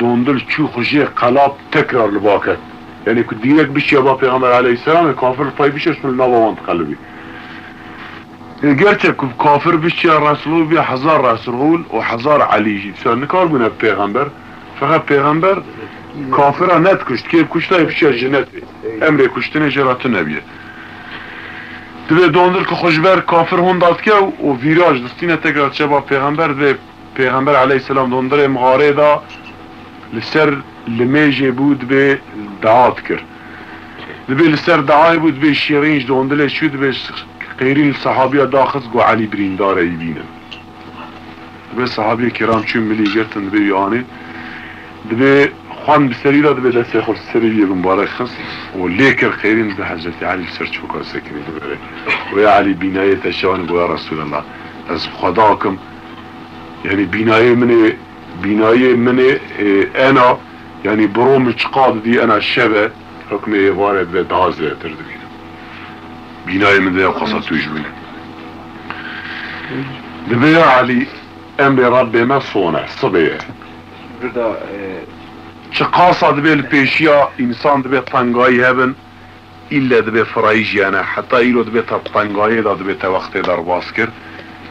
Dondil çû xwe jê qelab, tekrar li ba ket. Yanî ku dîrek biçiya ba Pêxember eleyhîsselamê, kafir li pey biçe, şûn li nava wan diqelibî. Ê, gerçek ku kafir biçiya Resûlxûl bîya hezar Resûlxûl û hezar Elî jî dîsa nikarbûne bi Pêxember. Feqet Pêxember kafira nedikuşt. Kê bikuştayê biçiya cinetê. Emrê kuştinê jê re tune bîye. Dibê dondil ku xwe ji ber kafir honda dike û, û vîraj distîne tekrar diçe ba Pêxember, dibê Pêxember eleyhîsselam dondilê mixarê de li ser limêjê bû, dibê dua dikir. Dibê li ser duayê bû, dibê şêrîn ji dondilê çû, dibê qêrîn li sehabiya daxist, got, Elî birîndar e, wî bînin. Dibê sehabiyê kiram çûn milî girtin, dibê wî anîn. Dibê xwend bi serî de, dibê destê xwe li serê wî yê bimbarek xist û lê kir qêrîn, dibê Hezretî Elî li ser çoka sekirî, dibê, go ya Elî, bînayê te çawa ne? Go ya Resûlallah, ez bi Xweda kim, yanî bînayê min ê, bînayê min ê, e, ena, yanî bi ro min çiqa didî, ena şev e, hukmê êvarê dibê daha zêdetir dibînim. Bînayê min dibê ew qasa tûj bûne. Dibê ya Elî, emrê Rebbê me sone, sibê ye. Burada, e, Çiqasa dibê li pêşiya însan dibê tengayî hebin, îlle dibê firayî jiyane. Heta îro dibê te tengayê de, dibê te wextê derbas kir.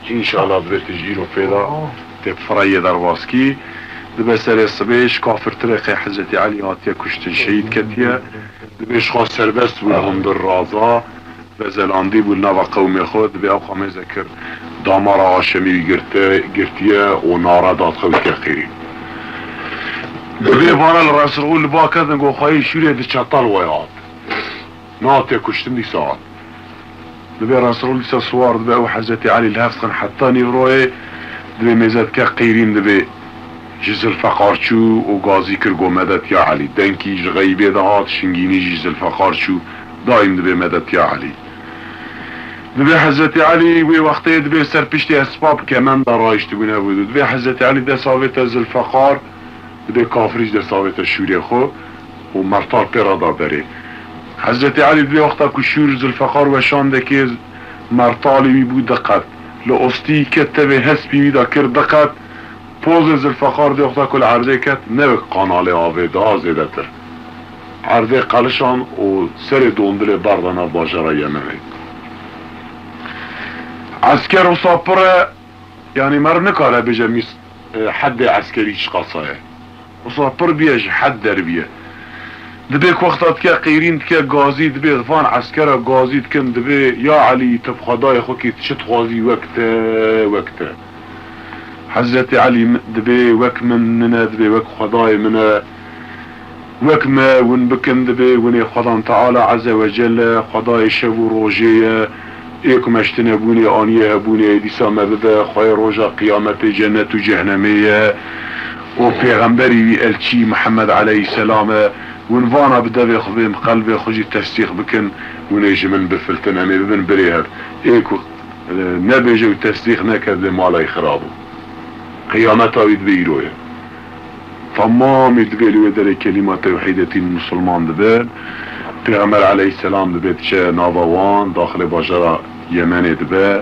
Înşallah dibê tu ji îro pê de tê firayê derbas kî. Dibê serê sibê ji kafirtirê qey Hezretî Elî hatiye kuştin, şehîd ketiye. Dibê ji xwe serbest bû li hundir raza. Bezelandî bû li nava qewmê xwe, dibê ew xamêze kir, damara aşemî wî girte, girtiye û nare da dixewitiye qêrîn. Dibê vana li Resûlxûl li ba ketin, got, xweyê şûrê di çetel we hat. Nehatiye kuştin dîsa hat. Dibê Resûlxûl dîsa siwar dibe, ew Hezretî Elî li hev dixin heta nîvroyê, dibê mêze dike qêrîn dibê. Ji Zilfeqar çû û gazî kir, got, medet ya Elî. Dengkî ji xeybê de hat, şingînî jî ji Zilfeqar çû, daîm dibê medet ya Elî. Dibê Hezretî Elî wê wextê dibê ser piştê hespa bi kemenda rahiştibûne bû. Dibê Hezretî Elî dest avête Zilfeqar, dibê kafirî jî dest avête şûrê xwe û mertal pê re da berê. Hezretî Elî dibê wexta ku şûr Zilfeqar weşandekê mertalê wî bû diqet. Li ostî ket tevê hespî wî de kir diqet. Pozê Zilfeqar dê wexta ku li erdê ket, ne wek qanalê avê daha zêdetir. Erdê qelişan û serê dondilê berda nav bajara Yemenê. Esker wisa pir e, yanî meriv nikare bêje mîs, e, heddê eskerî çiqasa ye. Wisa pir bîye, ji hed derbiye. Dibê ku wexta dike qêrîn dike gazî, dibê van eskera gazî dikin, dibê, ya Elî, tu bi Xwedayê xwe kî, tu çi dixwazî, wek te, wek te. Hezretî Elî mi-, dibê wek min nine, dibê wek Xwedayê min e. Wek me win bikin, dibê winê Xwedan Teala Azze ve Celle, Xwedayê şev û rojê ye. Ê ku me ji tune bûnê aniye hebûnê, dîsa me bibe xweyê roja qiyametê, cennet û cehnemê ye. Û pêxemberî wî, elçî Mihemed eleyhîsselam e. Hûn vana bi devê xwe bên, bi qelbê xwe jî tesdîq bikin, hûn ê ji min bifiltin, em ê bibin birê hev. Ê ku, e, nebêje û tesdîq neke, dê mala wî xirab bû. Qiyameta wî dibe îro ye. Temamî dibe li wê derê kelîma tewhîdê tînin, misilman dibin. Pêxember aleyhisselam dibe diçe nava wan, daxilê bajara Yemenê dibe.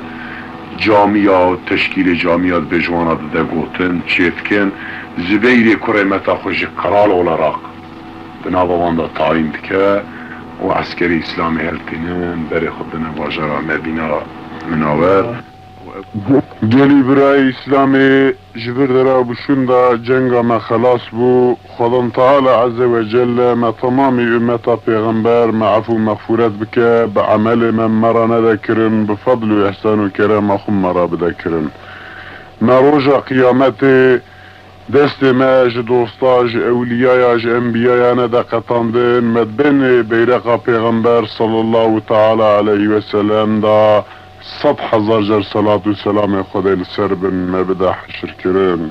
Camiya, teşkîlê camiya dibe, ji wana dide gotin, çê dikin. Zibeyrê kurê Meta xwe ji qral olarak di nava wan de tayîn dike û eskerê Îslamê heltînin, berê xwe dine bajara Medîna Minawer. Gelî birayê Îslamê, ji vir dera bûşûn de cenga me xelas bû. Xwedan Teala Azze ve Celle me temamî ummeta Pêxember me efû mexfûret bike, bi emelê me me re nede kirin, bi fedl û îhsan û kerema xwe me re bide kirin. Me roja qiyametê destê me ji dosta, ji ewliyaya, ji enbiyaya nede qetandin, me di bin beyreqa Pêxember sallallahu teala aleyhi ve sellem de sed hezar car selat û selamê Xwedê li ser bin, me bide heşirkirin.